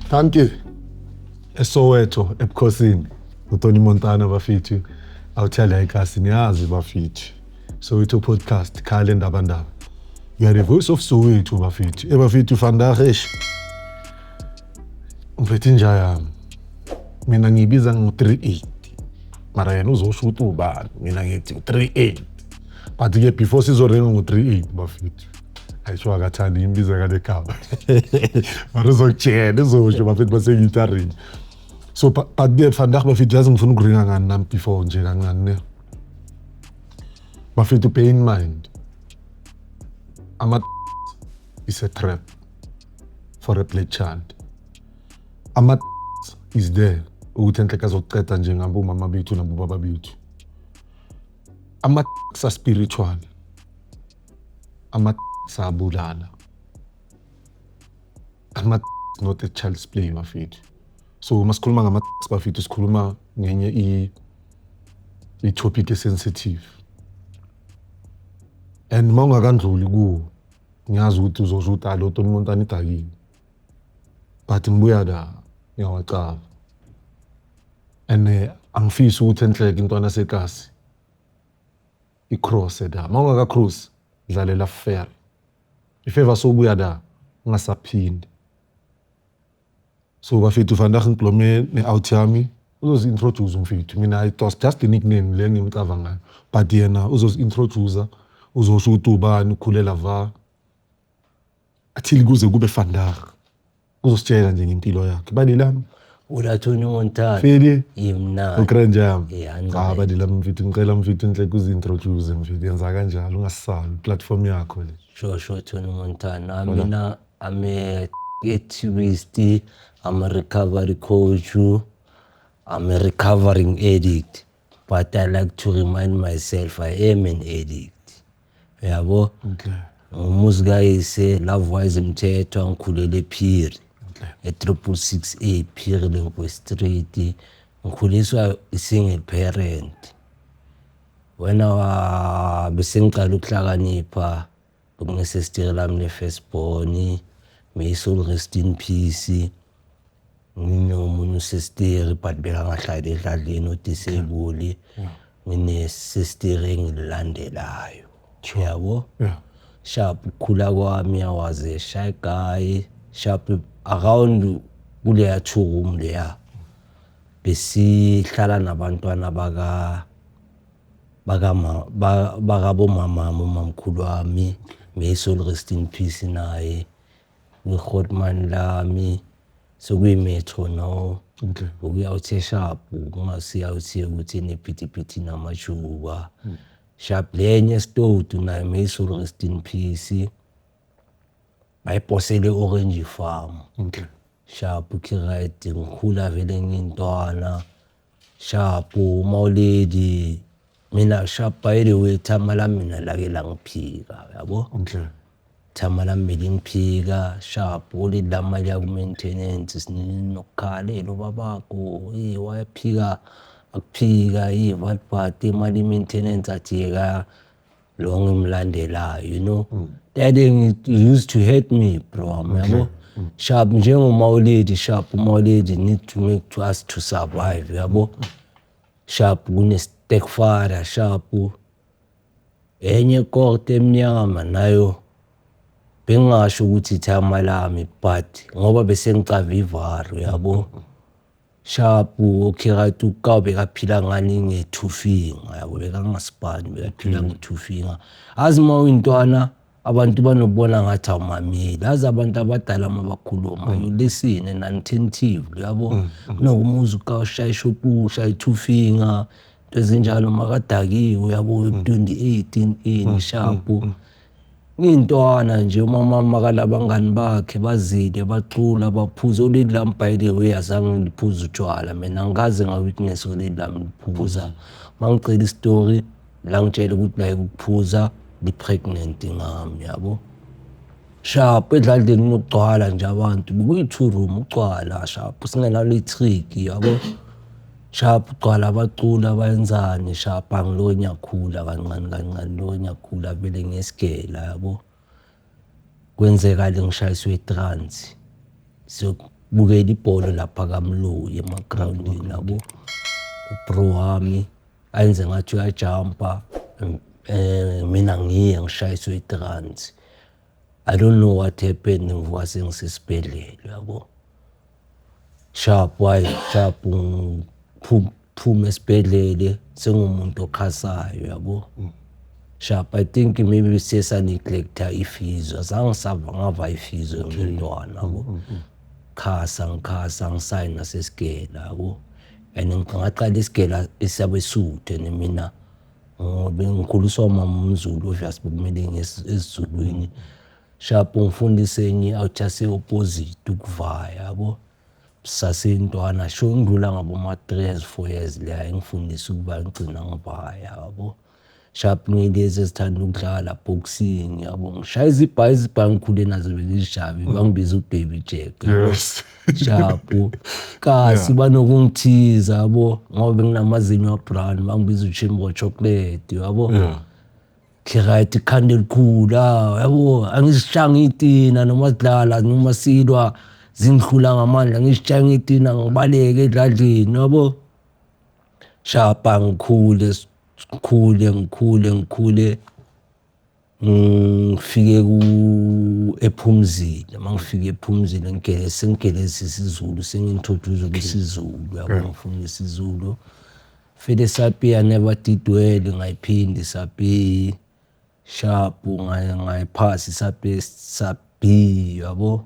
Thank you. ESoweto ebukhosini uTony Montana bafethu, awuthela ikasi niyazi bafethu. Soweto podcast khale ndaba ndaba. You are the voice of Soweto bafethu. Ebafethu vandag is ngiphethe inja yami. Mina ngiyibiza ngo-38. Mara yena uzosho ukuthi ubani. Mina ngithi u-38. But ke before sizorenga ngo-38 bafethu. Ayisho akathandi ngimbiza ngale gama. Mara uzokutshela uzosho bafethu basengitarini. So but ke vandag bafethu yazi ngifuna ukuringa ngani nami before nje kancane ne. Bafethu, bear in mind ama is a trap for a black child. Ama is there ukuthi enhle kazokuceda nje ngabo mama bethu nabo baba bethu. Ama sa spiritual. Ama sabulala. Ama not a child's play bafethu. So masikhuluma ngama bafethu sikhuluma ngenye i topic sensitive. And mawungakandluli kuwo ngiyazi ukuthi uzosho ukuthi alo Tony Montana idakile. But ngibuya la ngiyawacava. And angifisi ukuthi enhleke intwana sekasi i-cross la. Mawungaka cross dlalela fair. If ever sobuya la ungasaphindi. So bafethu vandag ngikhulume ne-out yami uzozi-introduce umfethu. Mina it was just a nickname le engimcava ngayo. But yena uzozi-introduce, uzosho ukuthi ubani, ukhulela va. Athile kuze kube vandag. Uzositshela nje ngempilo yakhe. Bali lami. Ula Tony Montana. Feli. Imnandi. Ukrenja yami. Yeah, Cha bali lami mfethu, ngicela mfethu enhle uzi-introduce mfethu. Yenza kanjalo ungasali platform yakho le. Sure, Tony Montana. Mina, I'm a activist. I'm a recovery coach. I'm a recovering addict. But I like to remind myself I am an addict. Yabo? Okay. Ngumuzi kayise Lovewise Mthethwa, ngikhulele ePhiri. E-666A Phiri Lenkwe Street. Ngikhuliswa i-single parent. Wena wa bese ngiqala ukuhlakanipha bekunesesteri lami le-first born, may soul rest in peace. Nginomunye usesteri but bekangahlali edladleni, o-disable. Nginesesteri engililandelayo. Yabo? Yeah. Sharp, ukukhula kwami I was a shy guy. Sharp, around kuleya two room leya besihlala nabantwana baka bakama bakabomama umamkhulu wami, may soul rest in peace, naye kwi-hotman lami sekuyi-metro no. Ukuyawuthe sharp kungasiyawuthe ukuthi nephithiphithi namajuba sharp lenye esitotu naye, may soul rest in peace, bayiposele Orange Farm. Sharp ki-right, ngikhula vele ngiyintwana sharp mawuledi mina sharp. By the way, thama lami mina lake langiphika yabo. Thama lami belingiphika sharp oledi lami liya ku-maintenance sinokukhalela ubabakho, hey wayaphika akuphika hey but imali i-maintenance athi yeka lo ngimlandelayo. That thing used to hurt me, bro, yabo. Sharp, njengomawuledi sharp, umawuledi need to make to us to survive yabo. Sharp, kune-stepfather sharp, enye korte emnyama nayo bengingasho ukuthi ithama lami but ngoba bese ngicava ivalo yabo. Sharp, okay, right, ukaw bekaphila ngani nge-two finger yabo, bekangasipani bekaphila nge-two finger. Azi uma uyintwana abantu banokubona ngathi awumameli, azi abantu abadala uma bakhuluma you listen and attentive yabo. Kunokumuza ukawushaya ishopu, ushaya i-two finger, into ezinjalo makadakiwe yabo, 28 ini sharp. Ngiyintwana nje umama makalabangani bakhe bazile bacula baphuza. Oledi lami, by the way, azange ngiphuze utshwala mina, angikaze nga-witness oledi lami liphuza. Mangicela isitori la ngitshela ukuthi like ukuphuza li-pregnant ngami yabo. Sharp, edladleni kunokugcwala nje abantu, bekuyi-two room ugcwala sharp singenalo i-trick yabo. Sharp, ugcwala abacula bayenzani sharp, angilo ngiyakhula kancane kancane lo ngiyakhula vele ngesigela yabo. Kwenzeka le ngishayiswe i-trance. So Siyobukela ibhola lapha kaMloyi emagrawundini yabo. Ubro wami ayenze ngathi uyajampa, mina ngiye ngishayiswe i-trance. I don't know what happened, ngivuka sengisesibhedlela yabo. Sharp, hayi sharp, ngiphuma esibhedlele sengumuntu okhasayo yabo. Sharp, I think maybe siye sa-neglect-a i-physio, azange sava ngava i-physio ngintwana yabo. Khasa ngikhasa ngisayi nasesigela yabo. And ngaqala isigela esabesuthu and mina ngobe ngikhuliswa umama umZulu, obvious bekumele ngiye esiZulwini. Sharp, ngifundise enye i-out yase-opposite ukuvaya yabo. Saseyintwana sho ngidlula ngaboma 3 years 4 years leya engifundisa ukuba ngigcina ngivaya yabo. Sharp, ngilezi ezithanda ukudlala boxing yabo, ngishaya izibhayi, izibhayi ngikhule nazo bengizishaya, bangibiza u-Baby Jack. Sharp, kasi banokungithiza yabo ngoba benginamazinyo a-brown, bangibiza uChimbo chocolate yabo. Right, ikhanda elikhulu yabo, angizishanga itina noma sidlala noma silwa zingihlula ngamandla, ngizishaya ngetina ngibaleke edladleni yabo. Sharp, ngikhule ngikhule ngikhule ngikhule ngifike ku ephumzile. Mangifika ephumzile ngigele sengigeleza isiZulu, sengi-introduce kwisiZulu yabo, ngifunda isiZulu. Fele Sub-B I never did well, ngayiphinda i-Sub-B. Sharp, ngayiphasa i-Sub-B, Sub-B yabo.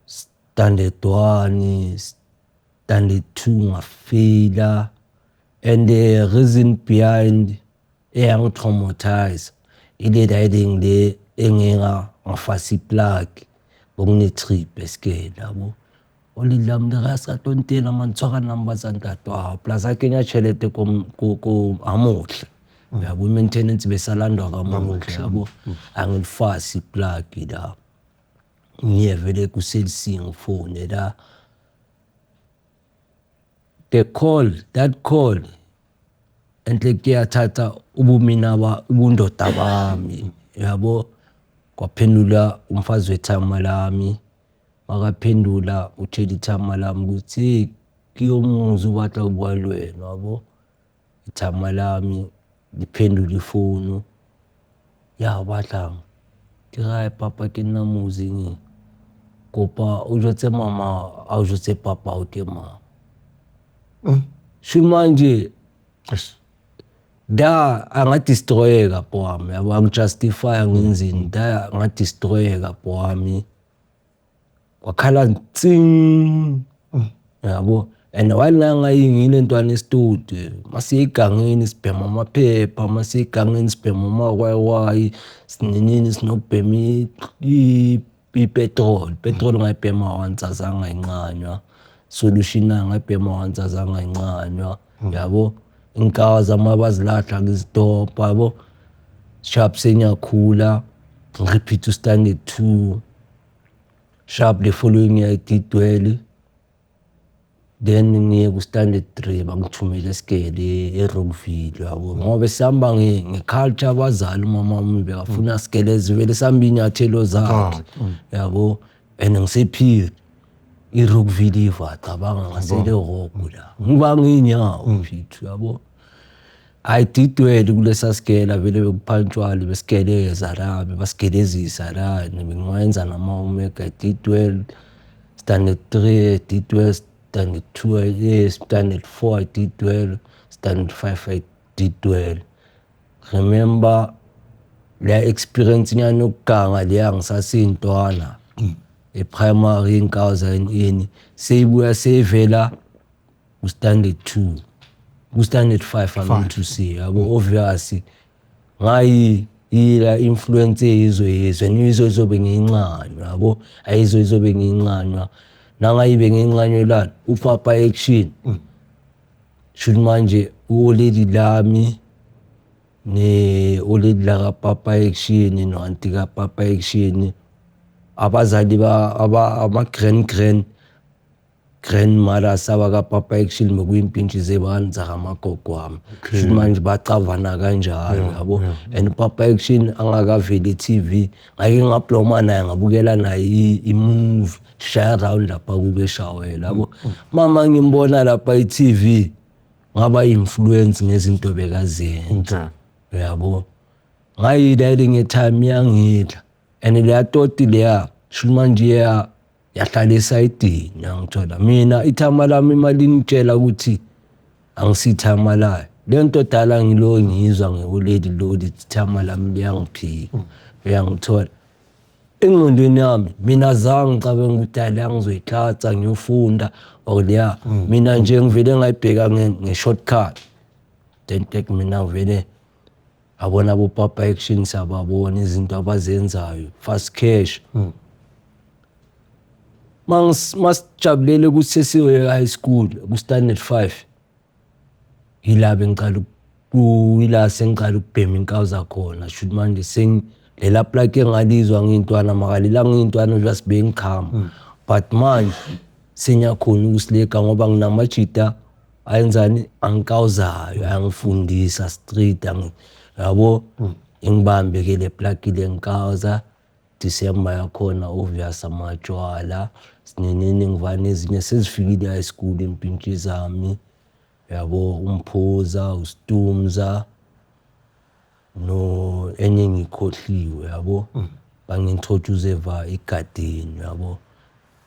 Standard 1, standard 2 ngafeyila, and the reason behind eyangi-traumatize ile riding le engike ngafasa i-plug, bekune-trip esigele yabo. Oledi lami le re a ska tlo ntena man tshwara number tsa ntate wa hao, plus a kenya tjhelete ko hamohle yabo, i-maintenance besalandwa kamuhle yabo. Angilifasi i-plug la, ngiye vele ku-Cell C ngifone la. The call, that call enhle kuyathatha ubumina ubundoda bami yabo. Kwaphendula umfazi wethama lami, makaphendula utshela ithama lami ukuthi hey, ke yo muzi o batla ho bua le wena yabo. Ithama lami liphendula ifonu, ya o batlang? Ke re papa ke nna Muzi, kopa o jwetse mama a o jwetse papa o ke mang. Sho manje da angadestroyeka bro wami yabo, angijustify ngenzini da ngadestroyeka bro wami. Kwakhala tsing yabo, and while ngangayingile ntwana esitudi, masiye egangeni sibhema amaphepha, masiye egangeni sibhema amawaywayi, sininini sinokubhema i-petrol. Petrol ngayibhema once azange ngayincanywa, solution ngayibhema once azange ngayincanywa yabo. Inkawu zami abazilahla ngizidobha yabo. Sharp, sengiyakhula ngi-repeat u-standard 2. Sharp, the following year I did well. Then ngiye ku-standard 3 bangithumela esigele eRockville yabo, ngoba sihamba nge-culture abazali, umama wami bekafuna sigeleze vele sihamba iy'nyathelo zakhe yabo. And ngisephiri i-Rockville iva cabanga ngasele rock la ngibanga iy'nyawo mfethu yabo. I did well kulesa sigela vele, bekuphantshwala besigeleza la, bebasigelezisa la, bengiwenza nama-homework. I did well standard 3, I did well standard 2, standard 4 I did well, standard 5 I did well. Remember leya experience nyana yokuganga leya ngisaseyintwana e-primary, inkawu ini seyibuya seyivela ku-standard 2, ku-standard 5 I mean to say yabo. Obvious ngayi ila influence eyizwe yezwe nizwe izobe ngiyincanywa yabo, ayizwe izobe ngiyincanywa nangayibe ngiyincanyelana upapa action. Shuthi manje u-oledi lami ne-oledi lakapapa action no-anti kapapa action, abazali ama-grand grand Grandmother sabakapapa actually bekuyimpintshi zebani zakamagogo wami. Okay. Shuthi manje bacavana kanjalo, yabo. And Papa Action angakaveli e-TV, ngake ngabloma naye, ngabukela naye i-movie shaya round lapha kube shawela, yabo. Mama ngimbona lapha e-TV, ngaba influence ngezinto bekazenza. Uyabo, ngayila elinye time iyangidla and leya toti leya, shuthi manje yahlala esayidini. Yangithola mina ithama lami imali ingitshela ukuthi angisithama layo le nto dala ngilo ngiyizwa ngekuleli loli ithama lami liyangiphika. Uyangithola, engqondweni yami mina zange ngicabanga ukuthi hayi la ngizoyihlatsa ngiyofunda or leya. Mina nje ngivele ngayibheka nge-shortcut. Then tek mina vele abona boPapa Action, siyababona izinto abazenzayo, fast cash. Masijabulele ukuthi sesiwe high school ku-standard 5, yila bengiqala ila sengiqala ukubhema inkawu zakhona. Shuthi manje lela plug engalizwa ngiyintwana, makalela ngiyintwana just bengikhama, but manje sengiyakhona ukusileka ngoba nginamajita ayenzani angikawuzayo, ayangifundisa street, yabo. Ingibambe ke le plug le nkawuza December yakhona, obvious amatshwala sininini ngivane ezinye sezifikile high school impintshi zami, yabo, umphuza ustumza no enye ngikhohliwe, yabo. Bangi-introduce va egadini, yabo,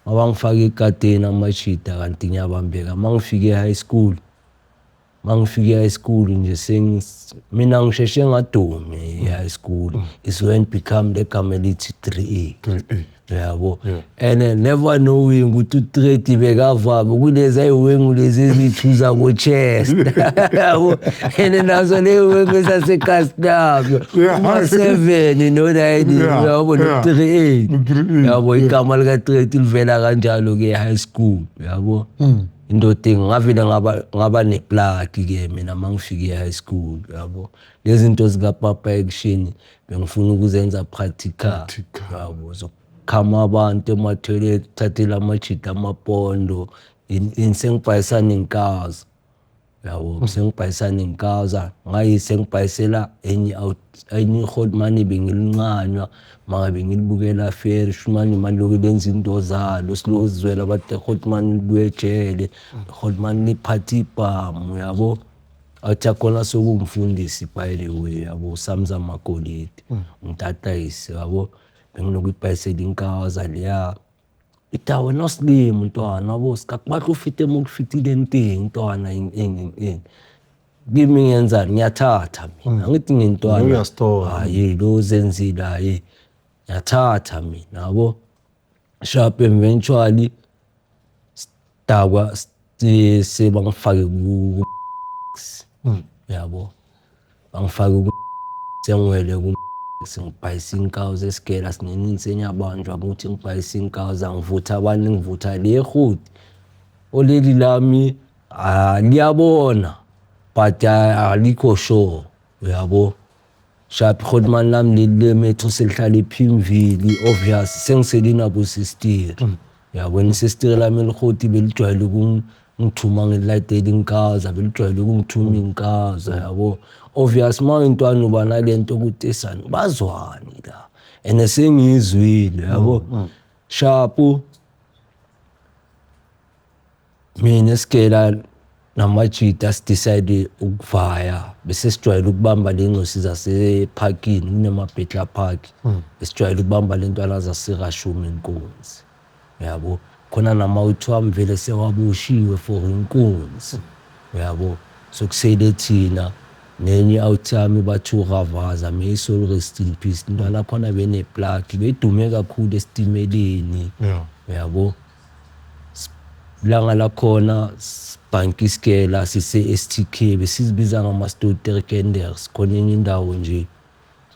mabangifaka egadini amajita kanti ngiyabambeka. Mangifike e-high school, mangifike e-high school nje mina ngisheshe ngadumi e-high school, is when become legama elithi 3A. 3A. Yabo, and never knowing ukuthi u-3 bekavame kulezi ayiwengu lezi ezithuza ngo-chest, yabo, and nazo leyo ezasekastabyo uma-7 no-9, yabo, no-3A, yabo. Igama lika-3 livela kanjalo-ke e-high school, yabo. Indoda ngavele ngaba ne-plug-ke mina mangifike e-high school, yabo. Lezi zinto zikaPapa Action bengifuna ukuzenza practical, yabo, zokukhama abantu ema-toilet, thathela amajita amapondo ini, sengibhayisa nenkaza, yabo, sengibhayisa nenkaza ngayi sengibhayisela enye out enye ihotman bengilincanywa mara bengilibukela fair. Shumani manje lokhu lenza into zalo, silokhu sizwela bathi hotman libuye ejele, hotman liphatha ibhamu, yabo. Athi yakhona sekuwumfundisi by the way, yabo, Samza Magolide umtatayisi, yabo. Bengilokhu inkaza leya ithi wena slim ntwana, yabo, sikakubatla o fete mo ke fetileng teng ntwana, eng eng eng eng. Kimi ngiyenzani? Ngiyathatha mina, angithi ngintwana. Uyastora. Hayi lo zenzile, hayi ngiyathatha mina, yabo. Sharp, eventually sidakwa sebangifake ku, yabo, bangifake ku sengiwele ku sengibhayisa inkawu zesigela sinenini, sengiyabanjwa ukuthi ngibhayisa inkawu zangivutha abanye, ngivutha le hudi oleli lami liyabona but alikho sure, uyabo. Sharp, hotman lami leli le-metro selihlala ePimville, obvious sengisele nabo sistiri, uyabona. Isistiri lami elihoti belijwayele ukungithuma ngilayitela inkaza, belijwayele ukungithuma inkaza, yabo. Obvious uma intwana uba nalento ukuthi esani bazwani la and sengiyizwile, yabo. Sharp, mina esigela namajita si-decide ukuvaya, bese sijwayele ukubamba le ngcosi zasephakini kunema-Butler Park, besijwayele ukubamba le ntwana zaserashumi inkunzi, uyabo. Khona namawuthi wami vele sewaboshiwe for inkunzi, uyabo. Sokusele thina nenye out yami bathi uravaza, may soul rest in peace, intwana khona bene-plug bedume kakhulu esitimeleni, uyabo. Ilanga lakhona sibhanka isigela sise-STK, besizibiza ngama-Stoterkenders, khona enye indawo nje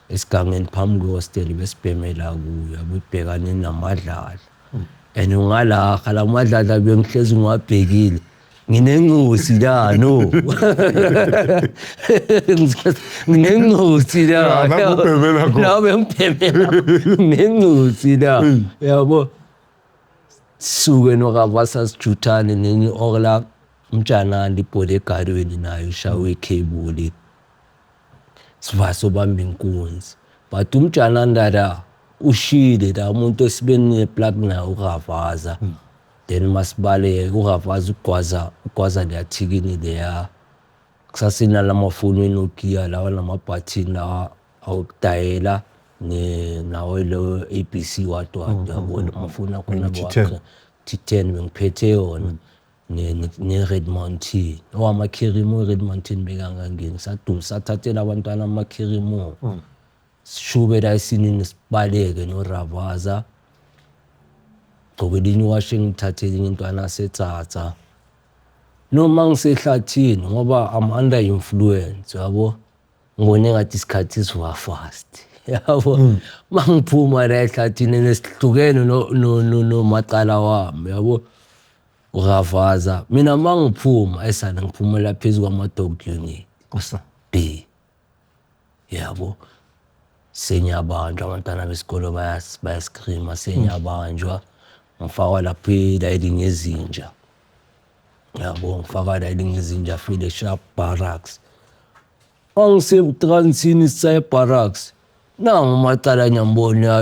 esigangeni phambi kwehostela besibhemela kuyo, yabo, ibhekane namadlala and ungalaha la madlala bengihlezi ngiwabhekile, nginencosi la, no, nginencosi la. Yeah, la ubhemela khona. La bengibhemela, nginencosi la, yabo. Sisuke noRavasa sijuthane nenye i-orla umtshanandi ibhola egalweni nayo ishawe ikhebuli. Siva sobamba inkunzi. But umjananda la ushile la umuntu esibe ne-plug naye uRavaza. Then masibaleka uRavaza ugwaza ugwaza leya thikini leya kusasenala mafoni weNokia lawa namabhathini lawa awokudayela nawo lo ABC what what yabona amafoni akhona. T10. T10 bengiphethe yona ne-Red Mountain owama-Kerimo. I-Red Mountain bekangangeni saduma sathathela abantwana ama-Kerimo sishube la esinini sibaleke noRavaza. Gcoke elinye iwashi engithathe elinye intwana setsatsa noma ngisehlathini ngoba I'm under influence yabo, ngibone ngathi isikhathi siva fast yabo. Mangiphuma la ehlathini nesihlukene nomacala wami yabo uRavaza, mina mangiphuma esana ngiphumela phezu kwama-dog unit. Usa. B yabo sengiyabanjwa, abantwana besikolo bayascreama sengiyabanjwa, ngifakwa lapha elayini ngezinja yabo, ngifakwa layini ngezinja file sharp barracks. Mangisetransini sisaya barracks nangu umacala ngiyambona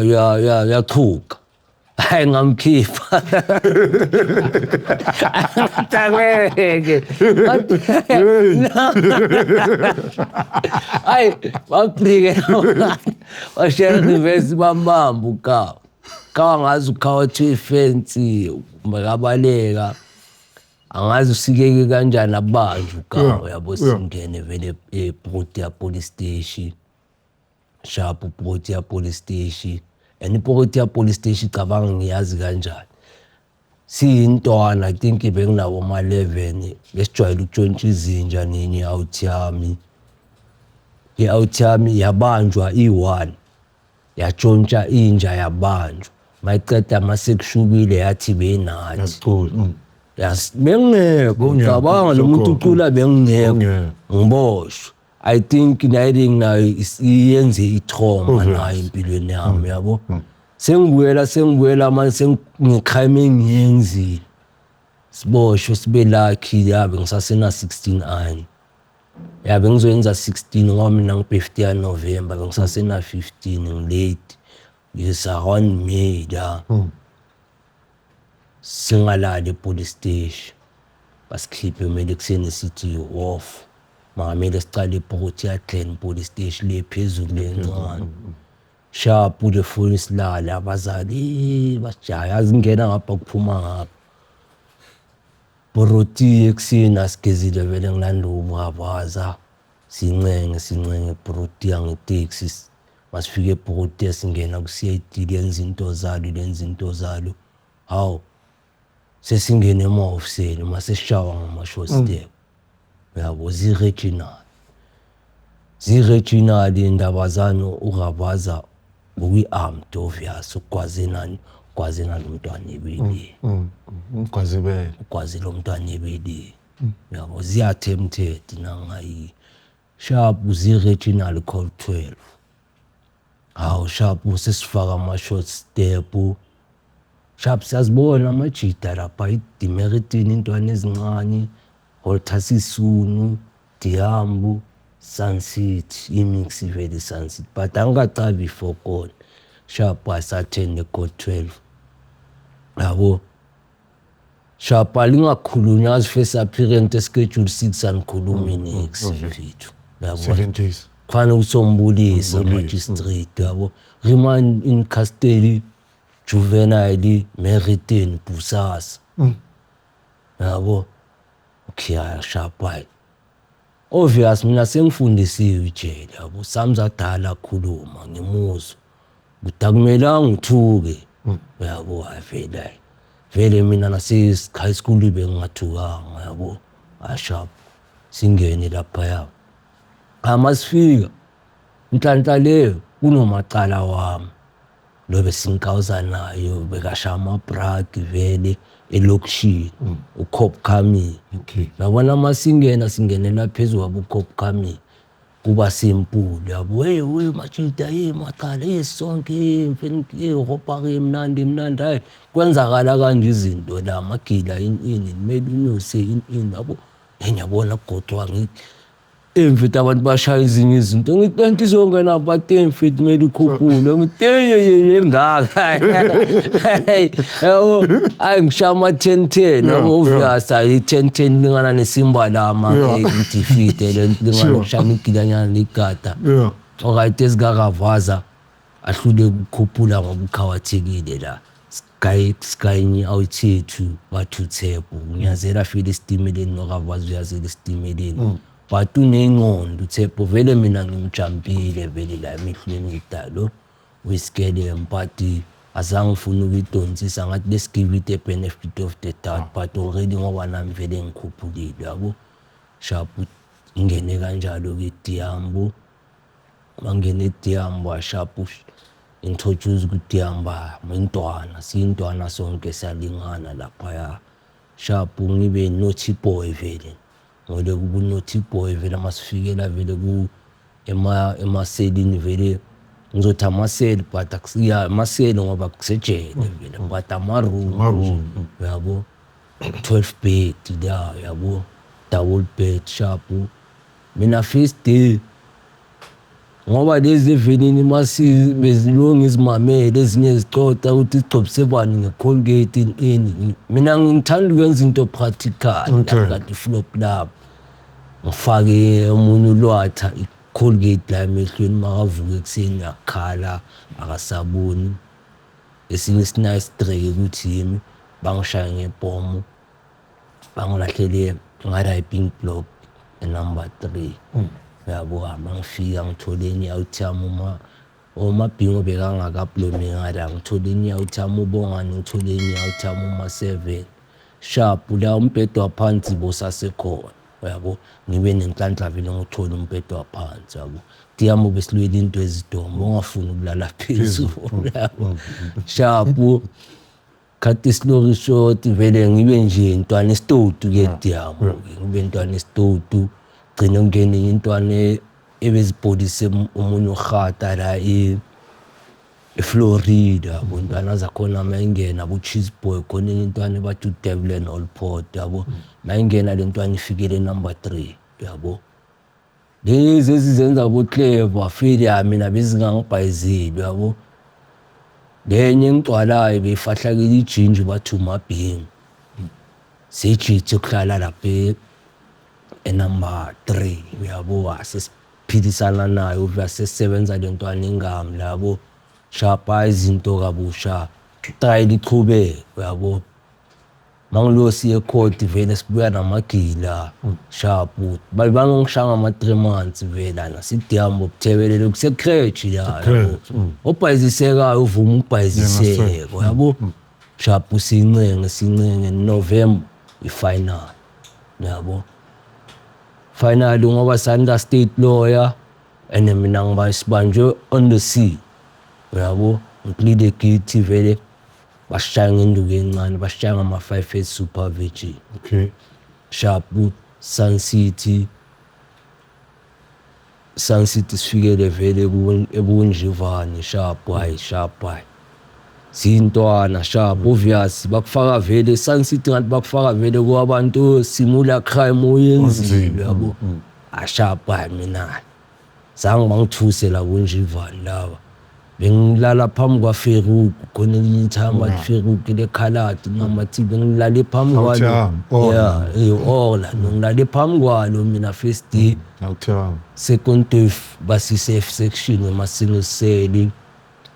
yachuka, hayi ngamkhipha angeke, hayi bamphike washaya reverse bambamba uKawa. Kawa ngazi uKawa thiwa ifensi bekabaleka angazi usikeke kanjani abanjwe uKawa yabo. Singene vele eProtea police station, sharp Protea police station, and iProtea police station cabanga ngiyazi kanjani siyintwana. I think benginabo ma-11, besijwayele ukutshontsha izinja nenye i-out yami. I-out yami yabanjwa iyi-one yatshontsha inja yabanjwa, mayiceda masekushubile yathi benathi. Yakucula. Yas bengingekho. Bungekho, cabanga lo muntu sokho. ucula bengingekho. Bungekho. Ngiboshwe. I think naye nayo iyenze i-trauma Obvious. nayo empilweni yami yabo. Sengibuyela sengibuyela manje senginecrime engiyenzile. Siboshwe sibe lucky yabe ngisasena 16 ani. Yabe ngizoyenza 16 ngoba mina ngi-birthday ya November, bengisasena 15 ngilate. Yes, around May la. Singalali e-police station. Basikhiphe kumele ekuseni sithi off. Makamele sicale eProtea Glen police station le phezulu lencane. Sharp le phone silale abazali basijaya yazi ngena ngapha kuphuma ngapha. Protea ekuseni asigezile vele ngilanda uBravaza. Sincenge sincenge Protea ngeteksi masifike eProtea singena ku-CID lenza into zalo lenza into zalo. Hawu sesingene emahofisini masesishawa ngama-short step. Uyabo zi-regional. Zi-regional indaba zani uRavaza bokuyi-armed obvious ugwaze nani ugwaze nalo mntwana ebeleni. Ugwazibele. Ugwaze lo mntwana ebeleni. Uyabo ziya-attempted nangayi. Sharp zi-regional call 12. Hawu sharp sesifaka ama-short step. Sharp siyazibona amajida lapha i-Demeritini intwana ezincane, Walter Sisulu, Diambu, Sun City, i-mix vele Sun City but angikacabi ifokolo. Sharp asathende code 12. Yabo. Sharp alingakhulunywa yazi first appearance schedule 6 anikhulumi niks mfethu. Yabo. 7 days. Kufanele ukuthi umbulise Umbulise, magistrate yabo. Remand in custody juvenile Meriton Busasa. Yabo. Okay, sharp hayi. Obvious mina sengifundisiwe ijele yabo. Samzadala khuluma ngimuzwa. Ukuthi akumelanga ngithuke. Yabo hayi vele hayi. Vele mina nase high school bengingathukanga yabo. Asharp singene laphaya. Amasifika inhlanhla leyo kunomacala wami lo besinkawuza nayo bekashaya amabraki vele elokishini uCop coming. Okay. Yabona masingena singenela phezu kwabo uCop coming. Kuba simple yabo, hey we majida, hey macala, hey sonke, hey mfethu, hey hopake mnandi mnandi. Hayi, kwenzakala kanje izinto la, amagila ini ini, kumele unyuse ini ini yabo. Hey, ngiyabona kugodwa ngithi eh mfethu, abantu bashaya ezinye izinto, ngithi lento izongena, but eh mfethu kumele ikhuphule, ngithi hey engaka yabo. Hayi, ngishaya ama 10 10 yabo, obvious ayi 10 10 lingana nesimba lama ngidefeat le lingana ngishaya igilanyana ligada. Alright, ezikakavaza ahlule ukukhuphula ngoba ukhawathekile la. Sky sky awuthethu bathi uThepho ngiyazela file esitimeleni noKavaza uyazela esitimeleni, but unengqondo uThepho vele, mina ngimjampile vele la emehlweni ngidalo uyisikelem, but azange ngifune ukuyidonsisa, ngathi let's give it a benefit of the doubt, but already ngoba nami vele ngikhuphulile yabo. Sharp, ngingene kanjalo-ke eDiyambo, mangena eDiyambo sharp, introduce kuDiyamba, intwana siyintwana sonke siyalingana laphaya. Sharp, ngibe naughty boy vele, ngole kuba naughty boy vele, masifikela vele ku emaselini vele, ngizothi amaseli but akusiya amaseli ngoba kusejele vele, but ama-room. Ama-room. Uyabo, 12 bed la yabo, double bed. Sharp, mina first day, ngoba lezi evenini masi bezilunga izimamele ezinye zixoxa ukuthi sigcobise bani nge-Colgate ini ini, mina ngithanda ukwenza into practical. Kanti flop lap ngifake omunye ulwatha i-Colgate la emehlweni, makavuka ekuseni uyakhala akasaboni. Esinye isinayo isitreke ukuthi yimi bangishaya ngebhomu, bangilahlele ngala i-pink block number 3 uyabo. Mangifika ngithole enye out yami, uma omabhingo bekangaka-upload ngala, ngithole enye out yami ubongani, ngithole enye out yami uma-7 sharp la, umbhedo waphansi bosasekhona uyabo. Ngibe nenhlanhla vele ngithola umbhedo waphansi uyabo. Diyamo besilwela into ezidombo, ungafuni ukulala phezulu uyabo. Sharp, cut story short, vele ngibe nje intwana esitotu ke Diyamo, ngibe intwana esitotu, gcine ngene intwana ebezibhodise omunye uhata la eFlorida yabo, intwana zakhona mayingena abo-cheese boy, khona enye intwana bathi uDevlin Allport yabo, mayingena le ntwana ifikele number 3 yabo. Lezi ezizenza bo-clever feel ya, mina bezingangibhayizeli yabo. Lenye engigcwalayo beyifahlakela ijinji bathi umabhingo, sejithe kuhlala lapha enumber 3 uyabo, sesiphilisana nayo obvious, sesisebenza le ntwana ingami labo. Sharp, hayi izinto kabusha trayela ichubeke uyabo. Mangiloyo siye ekhoti vele sibuya namagila. Sharp, bangangishaya ngama-3 months vele lana sidiyambo buthebelele kuse-creche la yabo, obhayizisekayo uvuma ukubhayiziseka uyabo. Sharp, sincenge sincenge, November i-final yabo, finally ngoba sanda state lawyer and mina ngiba sibanjwe on the scene uyabo, ngiplead guilty vele, basishaya ngenduku encane, bashaya ngama-5 years supervision. Sharp, Sun City, Sun City sifikele vele ebunjivane. Sharp, hayi sharp, hayi siyintwana. Sharp, obvious bakufaka vele Sun City, ngathi bakufaka vele kwabantu simula crime oyenzile yabo. Asharp, hayi mina zange bangithuse la kunjivane laba, bengilala phambi kwaFeruk, khona elinye ithamba bathi Feruk lekhaladi ngamathi, bengilale phambi kwalo. Awuthiyami, Yeah, eh ola ngilale phambi kwalo mina first day. Awuthiyami. Second day basise F section ema-single cell.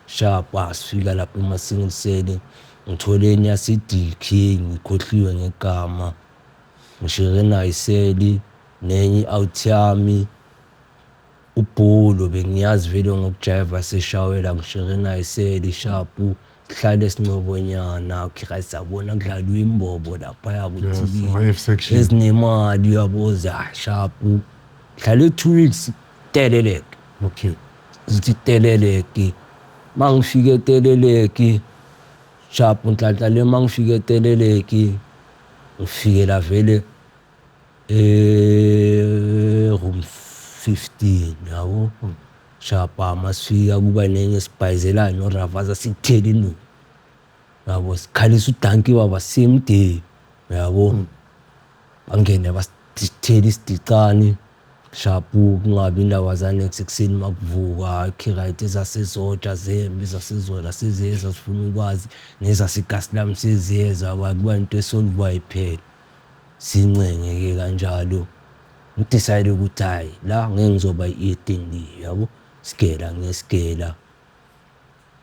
Sharp, asifika lapho ema-single cell, ngithole enye yase-DK, ngikhohliwe ngegama, ngishere nayo iseli nenye i-out yami ubholo, bengiyazi vele ngokujayiva seshawela, ngishere nayo iseli. Sharp, sihlale sincobonyana khira, sabona kudlalwa imbobo laphaya ku-TV. Ama-F section. Ezinemali uyabo, za sharp, hlale 2 weeks teleleke. Zithi teleleke, mangifika eteleleke sharp, nhlanhla le, mangifika eteleleke ngifikela vele room 15, yabo. Shapa masifika kuba nenye sibhayizelayo noRavaza, sikuthele induku, yabo, sikhalisa udanki baba same day, yabo. Bangene basithele isidicane shapu, kungabi indaba zanex ekuseni makuvuka right. Ezasezotsha zembe, ezasezola seziyeza, zifuna ukwazi nezasekasi lami seziyeza, kuba into esolvayo phela. Sincenge-ke kanjalo, ngi-decide ukuthi hhayi, la ngeke ngizoba i-Stanley, yabo. Sigela ngesigela,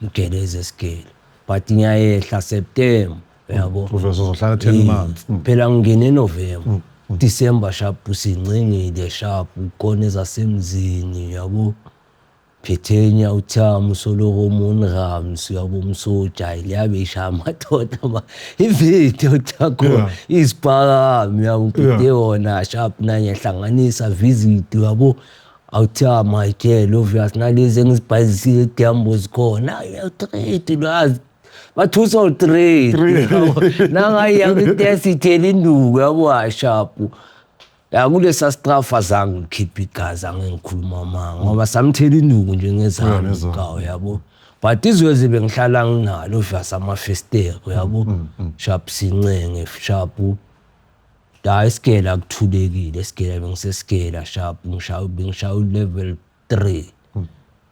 ngigeleze sigela, but ngiyayehla September, yabo. Uveze uzohlala 10 months. Phela ngingene November, December sharp, sincengile sharp, khona ezasemzini, yabo. Phethenya uThamu Solomon Rams, yabo, umsoja liyabe ishaya amadoda ma ividiyo takho isiphakami, yabo, ngiphethe wona sharp nanye hlanganisa visit, yabo. Awuthama ayitshele obvious nalezi engizibhayisile ediyambo zikhona trade lwazi bathusa u-trade nangayiya kwitest ithela induku, yabo. Hayi, sharp ya, kulesa strafa azange ngikhiphe igazi, angeke ngikhuluma amanga ngoba samthela induku nje ngezami. Ngezami. Kawo, yabo, but izwezi bengihlala nginalo obvious amafestere, yabo. Sharp, sincenge sharp la esigela kuthulekile esigela, bengisesigela sharp, ngishaya bengishaya u-level 3,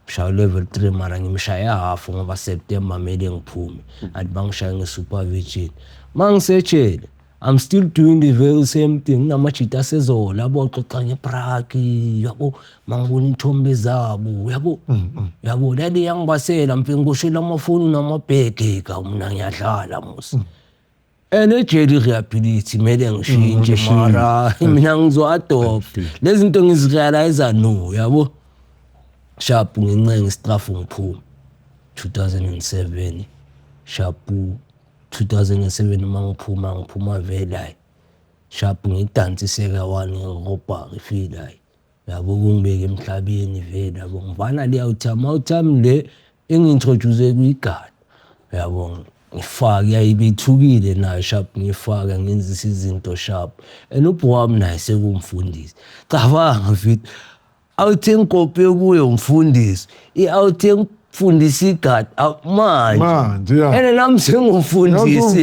ngishaya u-level 3 mara ngimshaya half ngoba September kumele ngiphume, athi bangishaya nge-supervision. Mangisetshele I'm still doing the very same thing namajita asezola, yabo, xoxa ngebraki, yabo, mangibona iy'thombe zabo, yabo, yabo, lale yangibasela mfe ngiboshela amafoni namabhege ka mina ngiyadlala mos. And ejele i-rehability kumele ngishintshe, mara mina ngizo-adopt lezi zinto ngizirealize no, yabo. Sharp, ngincenga istrafu ngiphume 2007 sharp. 2007 uma ngiphuma, ngiphuma vele, hayi, sharp, ngidansiseka one ngerobhari feel, hayi, yabo, kungibeka emhlabeni vele, yabo. Ngivana le awuthami awuthami le engi-introduce kwigada, yabo, ngifake yayibethukile nayo sharp, ngifake ngenzisa izinto sharp and ubho wami naye sekumfundisi. Cabanga mfethu, awuthi ngikope kuye umfundisi, i-awuthi ngifundisa igadi manje. Manje, yeah. And nami sengumfundisi,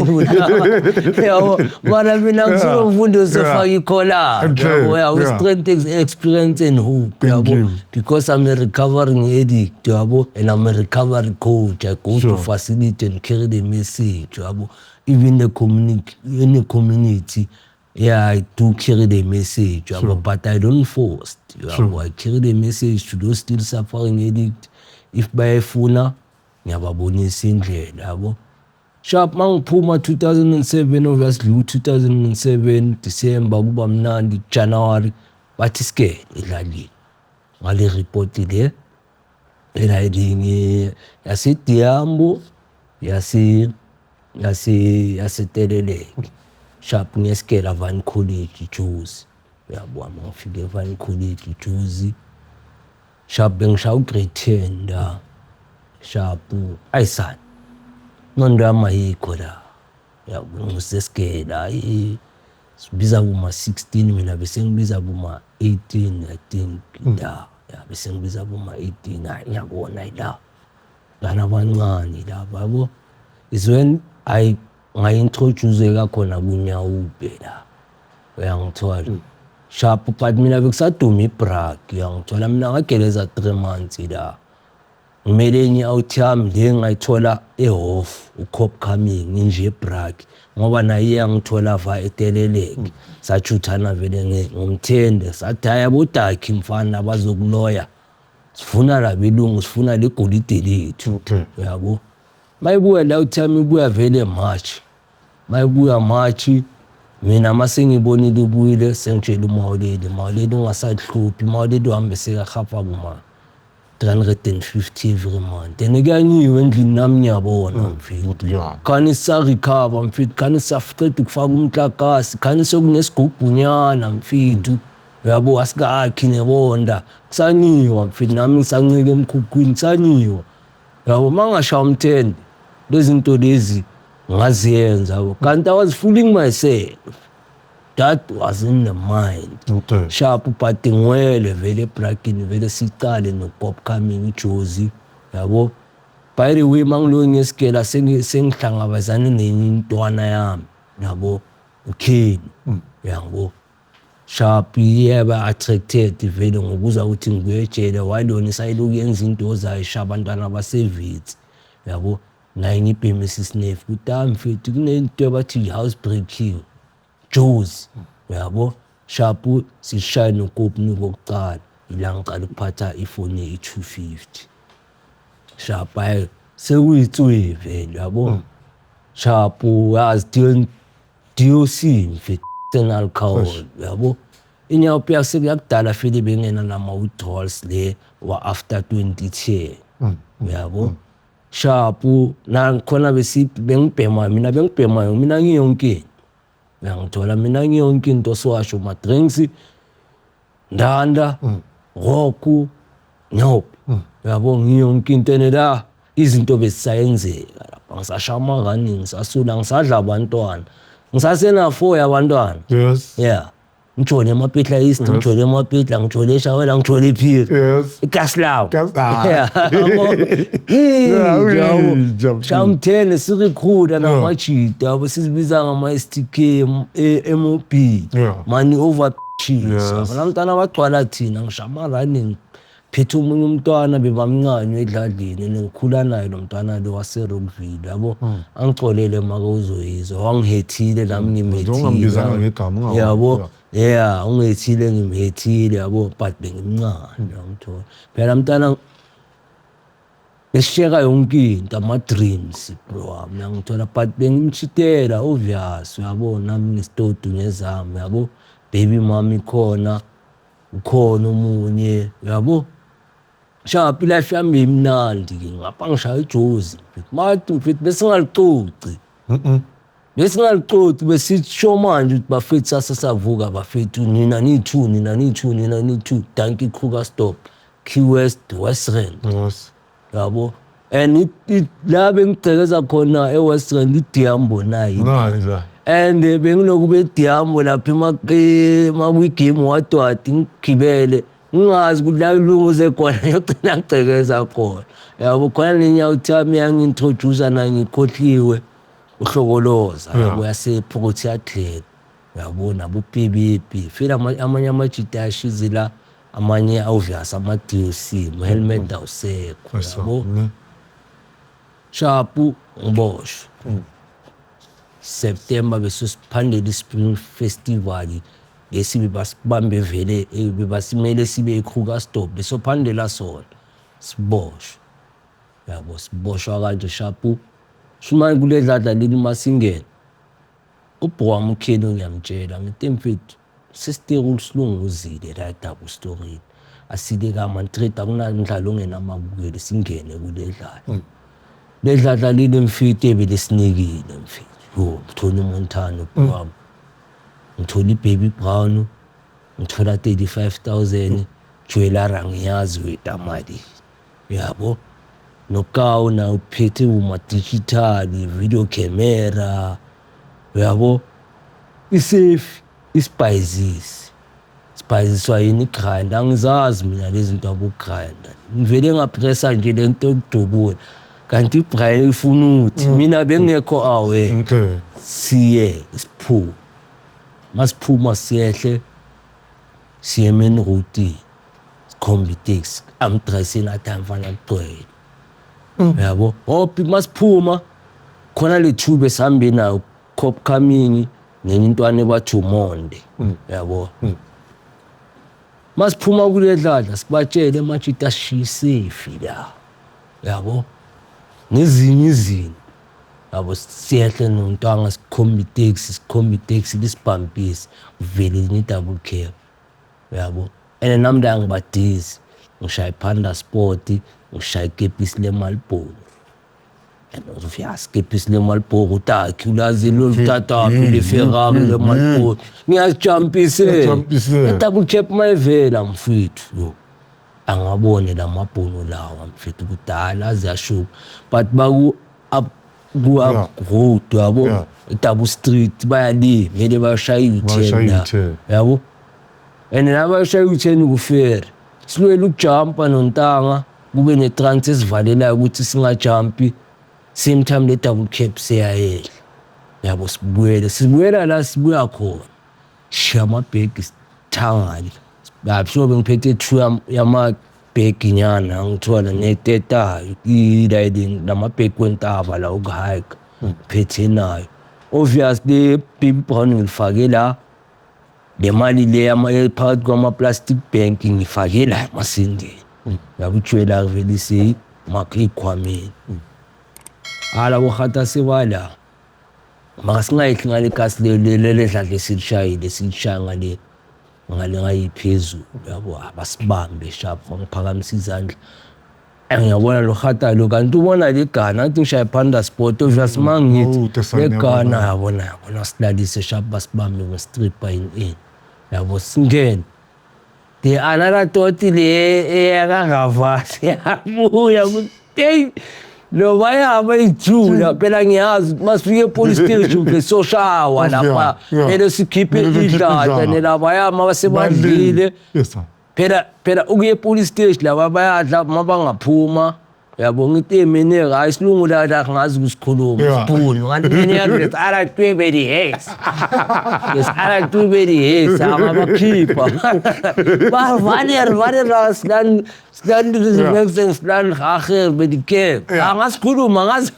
yabo, mara mina ngisengumfundisi ofaka ikhola, yabo, yabo, strength, experience and hope. Thank yabo you. Because I'm a recovering addict, yabo, and I'm a recovery coach. I go to facility and carry the message, yabo, even the community, in the community, yeah, I do carry the message, yabo, but I don't force, yabo. I carry the message to those still suffering addict. If bayayifuna ngiyababonisa indlela, yabo. Sharp, mangiphuma 2007, obviously u-2007 December kuba mnandi, January bathi sikele edlalile ngale report le elayini yaseDiyambo yase yase yaseTeleleke. Sharp, ngesikela Van College Jozi, uyabona, mangifike eVan College Jozi sharp, bengishaya u-grade 10 la sharp. Ayisana ingqondo yami ayikho la, yabo, ngisesigela, hayi, sibiza kuma 16, mina bese ngibiza kuma 18, I think la, ya, bese ngibiza kuma 18. Hayi, ngiyabona la bana abancane laba, yabo, is when I ngayi-introduce khona kunyawupe la, uyangithola, sharp, but mina bekusaduma ibrak, uyangithola. Mina ngageleza 3 months la, ngimele enye out yami le ngayithola ehof ucop coming nje ebrak ngoba naye iyangithola va eteleleke, sajuthana vele ngomthende, sathi hayi abodakhi mfana bazokuloya, sifuna labelungu, sifuna legolide lethu. Uyabo, mayibuya la uthami ibuya vele March, mayibuya March, mina mase ngibonile ibuyile, sengitshela uMawuleli, Mawuleli ungasahluphi, Mawuleli uhambe sekahafa kuma 350 every month and kuyanyiwe endlini nami ngiyabona mfethu. Ukuthi ya. Khani sisarecover mfethu, khani sisaqeda ukufaka umtlakasi, khani sekunesigubhunyana mfethu, uyabo, asikakhi nebonda, kusanyiwa mfethu, nami ngisancika emkhukhwini, kusanyiwa, yabo. Uma ngashaya umthende lezi zinto lezi ngaziyenza, yabo, kanti I was fooling myself. That was in the mind. Okay. Sharp, but ngwele vele ebrakini vele sicale no-pop coming ijozi, yabo. By the way, mangiloku ngesigela sengihlangabezane nenye intwana yami, yabo, uKenny, yabo. Sharp, iyaba attracted vele ngokuza ukuthi ngibuye ejele, while yona isayilokhu yenza into zayo, ishaya abantwana basevitsi, yabo. Naye ngibheme sisnefu ukuthi hayi mfethu kunento abathi i-house breaking jozi, uyabo. Sharp, sishaye nokopni kokucala, ila ngiqala ukuphatha ifoni i-250. Sharp, hayi sekuyitswe vele, yabo. Sharp, yazi DOC mfethu, alcohol, yabo. Inyaope yakudala vele bengena nama-withdrawals le wa after 2010, uyabo. Sharp, nakhona bengibhema mina, bengibhema mina ngiyonke into, uyangithola, mina ngiyonke into, siwasho ma-drinks, ndanda, rock, nyaope, uyabo, ngiyonke into. And la izinto bezisayenzeka lapha, ngisashaya ama-running, ngisasula, ngisadla abantwana, ngisasena-4 yabantwana. Yeah, ngijole eMapetla East, ngijole eMapetla, ngijole eShawela, ngijole ePhiri. Ikasi lawo. Kasi- ah. Yeah, Yeah, ujabulile. Shamthele sirikhula namajita, yabo, sizibiza ngama-STK, MOB, money over shit. Abantwana abagcwala thina, ngisho ama-running, phethe omunye umntwana bebamncane edladleni, and ngikhula naye lo mntwana lo wase-Rockville, yabo. Angicolele maka uzoyizwa, wangihethile nami ngimhethile. Ungambizanga ngegama, Yabo, yeah, ungihethile, ngimhethile, yabo, but bengimncane, uyangithola. Phela mntana besisheka yonke into, ama-dreams, bro wami, uyangithola, but bengimchitela obvious, uyabo, nami ngesitodu ngezami, yabo, baby mami khona, ukhona omunye, uyabo. Sharp, life yami imnandi ke ngapha, ngishaya ijozi mathi mfethu besingalicoci, besingalicoci, besisho manje ukuthi bafethu sase savuka bafethu, nina niyi-two, nina niyi-two, nina niyi-two, dankie, Krugersdorp, Key West, West Rand. Yabo, and la bengigcekeza khona e-West Rand, iDiambo nayi. Nayi la. And bengiloku beDiambo lapha emakwigame wadwadi, ngigibele ngingazi ukuthi la ilunguze khona, ngiyogcina ngigcekeza khona, yabo. Khona nenyawo yami yangi-introduce nayo, ngikhohliwe, uhlokoloza, yabo, yase-Protea Glen, uyabo, nabo-Pibipi fela, amanye amajita ayashizila, amanye obvious ama-DOC, helmet awusekho, yabo. Sharp, ngiboshwe September, bese siphandela i-Spring Festival lesi basibambe vele, bebasimele sibe eKrugersdorp, besophandela sona, siboshwe, yabo, siboshwa kanje. Sharp, shumane kule dladla leli masingena ubho wami uKhelo, ngiyamtshela ngithi mfethu sesiteki silunguzile la e-double story, asile kamantrade, akunamdlalo ongenamabukelo, singene kule dladla, le dladla leli mfethu ebelesinikile mfethu, yo, ngithola uMontano wami, ngithola i-Baby Brown, ngithola 35,000 jewelry, angiyazi weta mali, yabo, nokawu na uphethe uma-digital video camera, uyabo, isefi isibhayizisi, sibhayiziswa yini i-grinder, angizazi mina lezi zinto abo-grinder, ngivele ngapressa nje le nto yokudubula, kanti ibraille ifuna ukuthi mina bengekho aware. Siye siphume, masiphuma siyehle siye emain road, sikhomba iteksi, amdresini athi amfana kugcwele, uyabo, hophi masiphuma khona le tube sihambe nayo, cop coming nenye intwana ebathi uMonde, uyabo. Masiphuma kule dladla sibatshele amajita ashiya isefi la, uyabo, nezinye izinto, yabo, siyehle nontwanga, sikhomba iteksi, sikhomba iteksi lisibhampisi, kuvele enye i-double cab, uyabo. And nami la ngibadizi, ngishaya iPanda Sport, ngishaya ikepisi leMarlboro, and obvious ikepisi leMarlboro utakhi ulazi loluthathaphi le Ferrari leMarlboro, ngiyajampisela. Uyajampisela. I-double cab mayivela mfethu, yo, angabone la mabhono lawa mfethu, kudala aze ashuka, but baku up. Kuwa road yabo, double street bayali vele bashaya Bashaya u-turn la. U-turn. Yabo, and nabashaya u-turn kufere silwele ukujampa nontanga, kube ne-trans esivalelayo ukuthi singajampi. Same time le double cab seyayehla, yabo. Sibuyele, sibuyela la sibuya khona, shiya amabhegi, sithangane lapho bengiphethe two yamabhegi nyana, ngithola netetayo i-riding lamabhegi wentaba la ukuhike phethe nayo. Obviously baby brown ngilifake la, le mali le phakathi kwama-plastic bag ngifake la emasendeni, yabo. Ijwayela vele isey'khwameni ala bohata sebala, mara singayehli ngale kasi leledladla esilishayile, silishaya ngale ngayiphezulu, yabo. Abasibambe sharp, ngiphakamisa izandla, ngiyabona lo hata lo, kanti ubona le gana ngathi ngishaye panda sport, obvious ma ngithi Oh, le gana, yabona. Yabona, yabona, silalise sharp, basibambe nge-stripper in, yabo, singene. The another thought le eyakangavasi yabuya ukuthi hey, lo bayaba ijula phela, ngiyazi ukuthi masifike e-police station besoshawa lapha, kumele sikhiphe Kumele sikhiphe idlada idlada. nelabayama basebadlile. Yes sir. Phela ukuya e-police station laba bayadla, uma bangaphuma, uyabo, ngithi mina hayi, isilungu la la ngazi ukusikhuluma. Isibhunu ngathi mina yes ala twebe di hes, yes ala twebe di hes, angabakhipha ba wanneer wanneer la slan slan slan slan gager by die kerk. Angasikhuluma ngazi,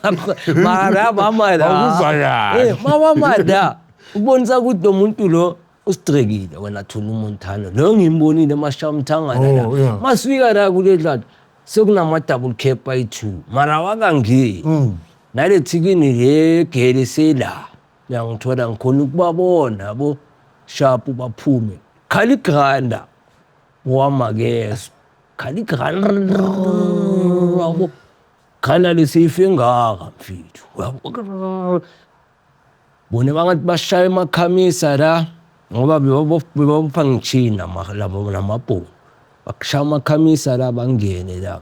mara mama la. Awuzwa kahle. Eh, mama mada ubonisa ukuthi lo muntu lo usidrekile wena, thula uMontana lo ngimbonile emashamthangana la. Oh, yeah. Masifika la kule dlala sekunama-double cab ayi-two, mara wakangeni nale thikini legele sela, uyangithola, ngikhona ukubabona yabo, sharp baphume, khala igranda wamakeso, khala igranda yabo, khala lesifa engaka mfethu, uyabo. Bona bangathi bashaya emakhamisa la ngoba bebabopha ngitshina labo namabhomu, bakushaya amakhamisa la, bangene la,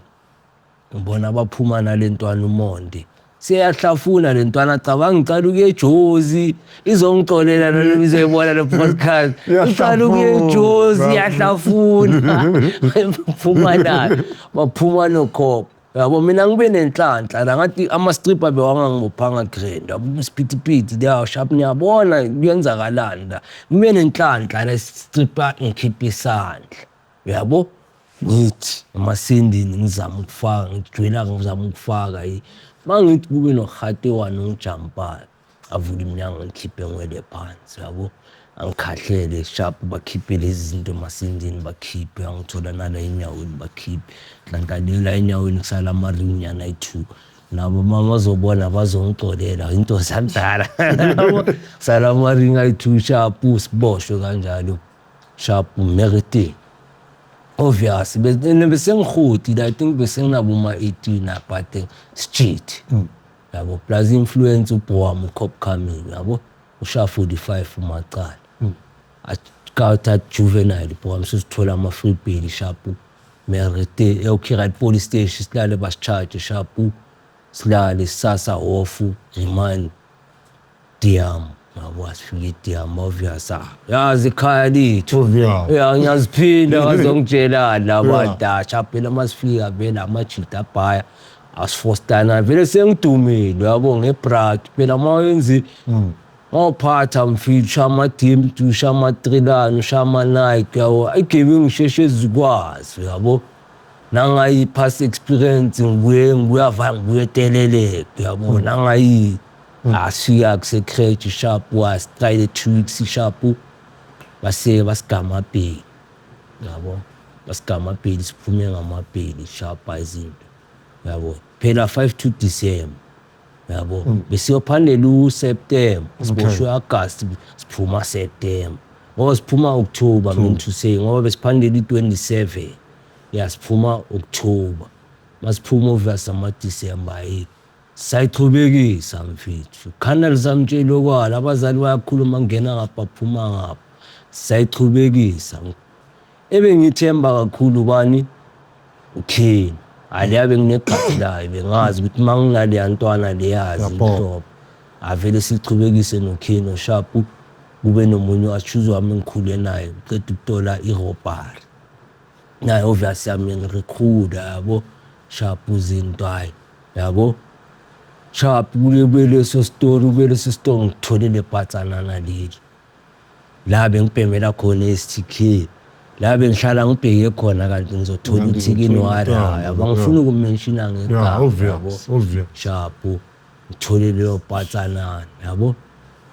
ngibona baphuma nale ntwana uMonde seyahlafuna le ntwana. Cabanga, ngicala ukuya eJozi, izongixolela lo izoyibona le podcast, ngicala ukuya eJozi, iyahlafuna, baphuma nayo, baphuma nokhopha, yabo. Mina ngibe nenhlanhla la, ngathi ama-stripper bewangangibophanga grand, yabo, isiphithiphithi la sharp, niyabona kuyenzakalani la. Ngibe nenhlanhla la, stripper ngikhiphe isandla, uyabo, ngithi emasendini ngizama ukufaka, ngijwayela ngizama ukufaka ma ngithi kube nohate one ongijampayo, avule iminyango, ngikhiphe ngwele phansi, yabo, angikhahlele sharp, bakhiphe lezi zinto emasendini, bakhiphe, angithola nala enyaweni, bakhiphe nhlanhla la enyaweni, kusala ama-ring nyana ayi-two nabo, uma bazobona bazongixolela into zakudala, kusala ama-ring ayi-two sharp, siboshwe kanjalo sharp meriting. Obvious besengihoti, I think besenginabo ma-18, but street, yabo, plus influence ubhowami ucop coming, yabo, ushaya 45 umacala akathatha juvenile bhowami, sesithola ama-free bail sharp, merite eyokhira police station, silale, basi-charge sharp, silale sasa off remand Diam, yabo, asifike eDiam, obvious, ah, yazi ekhaya lethu. Obvious. Ya, ngiyaziphinda bazongitshelani labadasha phela, masifika vele amajita abhaya asifostana, vele sengidumile, yabo, ngebrat phela, mawenzi mawuphatha mfithu, ushaya ama-dimtu, ushaya ama-trilane, ushaya ama-Nike, yabo, igebengu isheshe zikwazi, yabo, nangayi past experience, ngibuye ngibuya va ngibuye teleleke, yabo, nangayi asifika kuse-crèche sharp, wasitrayele 2 weeks sharp, base basigama amabheli, yabo, basigama amabheli, siphume ngamabheli sharp, izinto, yabo, phela 5 to December, yabo, besiyophandela uSeptember, siboshwe August, siphuma September, ngoba siphuma October, mean to say, ngoba besiphandela i-27, ya, siphuma October, masiphuma obvious ama-December, hayi, sayichubekisa mfethu, khana lisamtshela okwala, abazali bayakhuluma, ngena ngapha, phuma ngapha, sayichubekisa. Ebengithemba kakhulu bani, uKing. Hhayi leya benginegazi layo, bengazi ukuthi uma nginaleya ntwana leyazi inhlobo. Avele sichubekise noKhino sharp, kube nomunye achuze wami engikhule naye, uqeda ukuthola i-robbery. Naye obvious yami ngirekhuda yabo, sharp izinto hhayi yabo. Sharp kube leso story, kube leso story ngithole le bhatsanana leli. La bengibhemela khona e-S_T_K, la bengihlala ngibheke khona kanti ngizothola uthikini wala yabo, angifuni ukumentiona ngegama yabo. Sharp ngithole leyo bhatsanana yabo.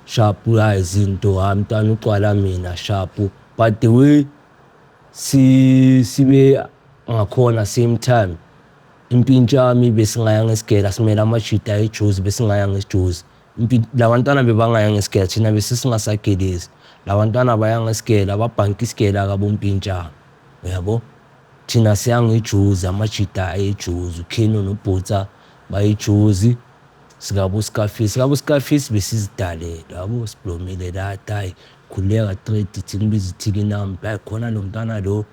Sharp hayi izinto hayi mntwana ugcwala mina sharp, but the way sibe ngakhona same time impintshi yami besingaya ngesigela simele amajita ejozi besingaya ngesijozi. Labantwana bebangaya ngesigela thina bese singasagelezi. Labantwana baya ngesigela babhanka isigela kabompintshana uyabo. Thina siya ngejozi amajita ayejozi uKheno noBhutsa bayejozi sikabo Scarface. Sikabo Scarface besizidalela yabo siblomile la hayi khululeka straight thi ngibiza ithikini yami hayi khona lo mntwana lo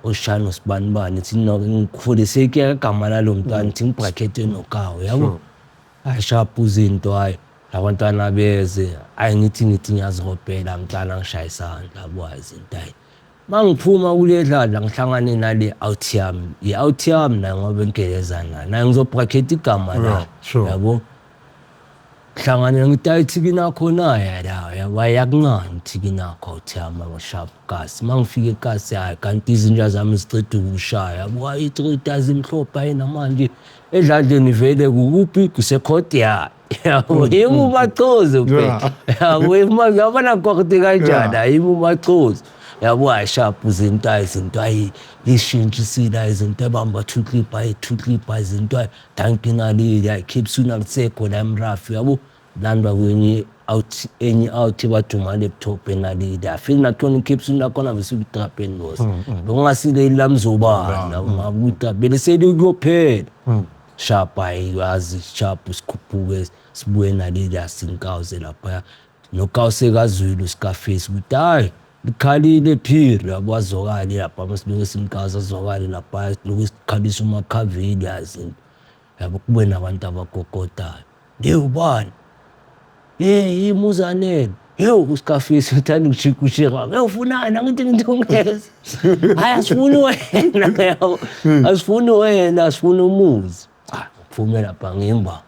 oshaya nosibanibani thi ngikufundise igama lalo mntwana thi ngibrakhethe nokawu yabo. Hayi sharp izinto hayi labantwana beze hayi ngithi ngiyazirobhela mntwana ngishaye isandla yabo hayi izinto hayi. Mangiphuma kule dladla ngihlangane nale out yami, i-out yami nayo ngoba ngigeleza nayo, naye ngizobrakhetha igama la yabo. Hlangane ngithi hayi thikini akho naya la yabo, hayi akuncane thikini akho out yami sharp kasi. Mangifika ekasi hayi kanti izinja zami ziceda ukushaya yabo, hayi i-three zimhlophe hayi namanje edladleni vele kukuphi kusekhotiyadi yabo, yimi uMachozi phela yabo, yabona korti kanjani hayi yimi uMachozi yabo. Hayi sharp izinto hayi izinto hayi ishintshisile izinto ebamba two clip hayi two clip hayi izinto hayi danki naleli hayi capsule alisekho la emrafi yabo. Landwa kwenye out enye out baduma laptop enaleli afike nakhona i-capsule nakhona bese kuyitrapeni boss, bekungasile lamzobani ngabuta bele selikuyophela sharp. Hayi yazi sharp sikhuphuke sibuye naleli asinkawuze lapha nokawuse kaZulu Scarface ukuthi hayi likhalile phiri yabo, azokale lapha masiloku simkawuze azokale lapha siloku sikhalisa umakhaveli yazi yabo, kube nabantu abagogodayo le ubani hey imuzanele yo uScarface uthanda ukushikushika ufunani angithi ngithungeza hayi asifuni wena yabo, asifuni wena asifuni umuzi. Ah uphume lapha ngimba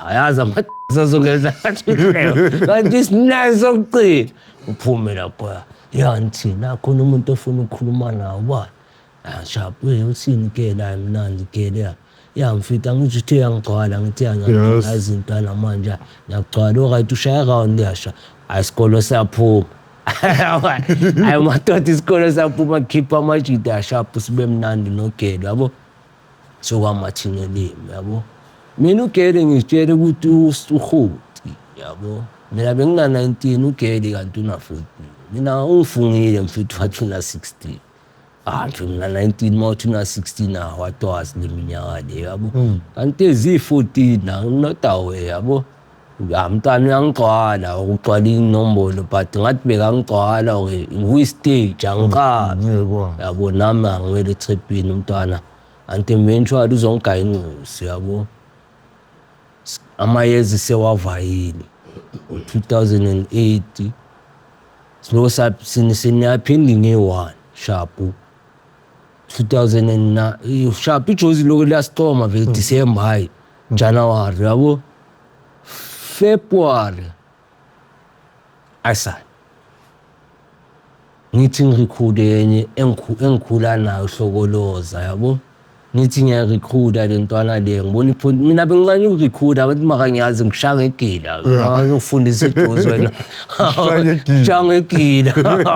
ayazi azongeza kanti sinayo sokugcina uphume lapha ya nithina khona umuntu ofuna ukukhuluma nawe ubani ah sharp uthini ke la mnandi ke la ya mfita ngithi uthe yangigcwala ngithi yangigcwala izinto namanje ngiyagcwala alright ushaya round yasha hayi isikolo siyaphuma hayi madoda isikolo siyaphuma khipha amajita sharp sibe mnandi nogelo yabo, sokwamathina elimi yabo. Mina ugele ngitshela ukuthi uhuti yabo, mina bengina 19 ugele kanti una 14, mina ungifungile mfethu wathi una 16. Ah nje mina 19 mawuthi una 16 ah watwazi leminyaka le yabo, kanti ezi-14 not aware yabo. Mntwana uyangigcwala ukugcwala inombolo but ngathi bekangigcwala kwi-stage angiqabi yabo, nami angiwele etripini umntwana anti eventually uzongigaya incosi yabo. Amayezi sewavayile 2008 siloko siniyaphinde nge-1 sharp 2009 sharp ijozi lokho liyasicoma vele December hayi January yabo February ayisani ngithi ngirekhude enye engikhula nayo hlokoloza yabo, ngithi ngiyarekhuda le ntwana le ngibona mina bengincane ukurekhuda abantu mara ngiyazi ngishaya ngegila ngifundisa ijozi wena ngishaya ngegila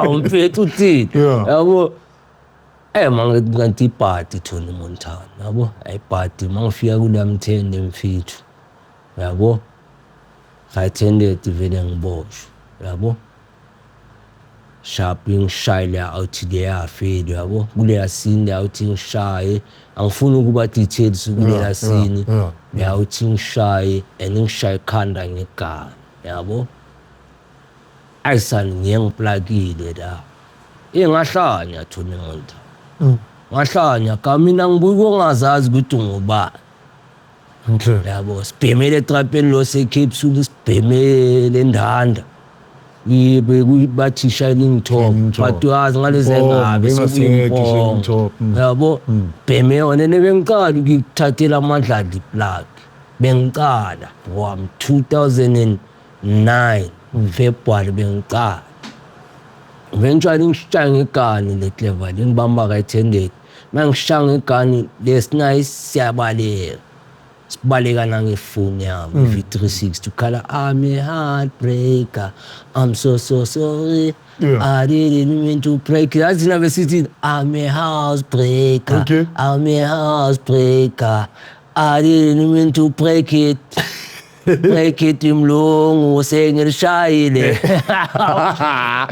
mfethu uthini yabo. Mangithi kanti ibhadi Tony Montana yabo, ayibhadi mangifika kula mthende mfethu yabo, right handed vele ngiboshwe yabo, sharp ngishaye le out leya feli yabo, kuleya scene le out ngishaye angifuni ukuba details kuleya scene le out ngishaye and ngishaye ikhanda ngegama yabo, ayisani ngiye ngiplakile la engahlanya Tony Montana. Ngahlanya ka mina ngibuye kongazazi ukuthi ngubani. Okay. Yabo, sibhemele etrapeni lo se-Cape Sul, sibhemele endanda. Bathi shining top, Shining top. but uyazi ngalezi Impompo, ngabe bengasekho sekuyimpompo. i-shining top. Yabo, bheme yona nebengicala ukuthathela amandla plug. Bengicala wam 2009 February bengicala. Eventually ngishaya ngegani le clever ngibamba right handed. Mangishaya ngegani lesinayi siyabaleka. Sibaleka nangefoni yami V360 ukhala I'm a heartbreaker. I'm so so sorry. Yeah. I didn't mean to break. Yazi nabe sithi I'm a housebreaker. Okay. I'm a housebreaker. I didn't mean to break it. Break it imlungu sengilishayile.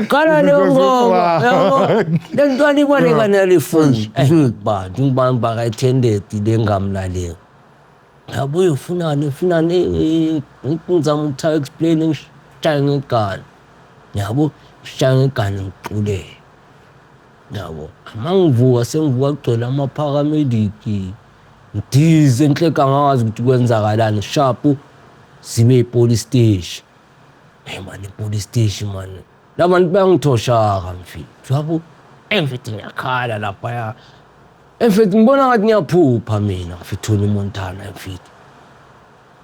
Khala leyo ngoma. Yabo. Le ntwana ibaleka nale phone. Ba, ngibamba right handed lengamlaleli. Yabo ufunani ufunani ngizama ukuthi explain ngishaya ngegani. Yabo ngishaya ngegani ngixule. Yabo mangivuka sengivuka kugcwele ama-paramedic. Ngidize enhleka angazi ukuthi kwenzakalani sharp sibe e-police station. Hey man i-police station man. Labantu bayangithoshaka mfethu. Yabo mfethu ngiyakhala laphaya. Mfethu ngibona ngathi ngiyaphupha mina mfethu Tony Montana mfethu.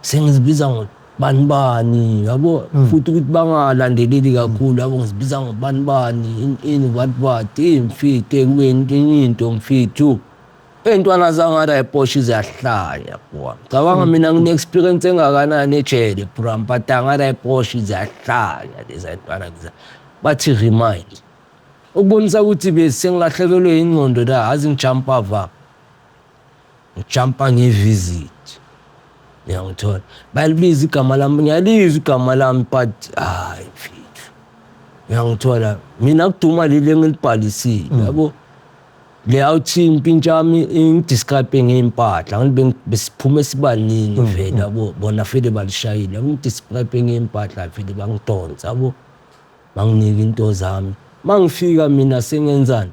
Sengizibiza ngobani bani yabo futhi ukuthi bangalandeleli kakhulu yabo ngizibiza ngobani bani ini what what mfethu kube into mfethu. Ey'ntwana zangala ePorsche ziyahlanya bro. Cabanga mina ngine-experience engakanani ejele bro, but angala ePorsche ziyahlanya leza ntwana leza. Bathi remind. Ukubonisa ukuthi besengilahlekelwe ingqondo la azi ngijampa va. Ngijampa nge-visit. Ngiyangithola. Bayalibiza igama lami, ngiyalizwa igama lami but hayi mfethu. Ngiyangithola. Mina kuduma leli engilibhalisile yabo. Le awuthi impintshi yami ingidescribe ngey'mpahla ngibe besiphume sibaningi vele yabo bona vele balishayile ngidescribe ngey'mpahla vele bangidonsa yabo banginika into zami mangifika mina sengenzani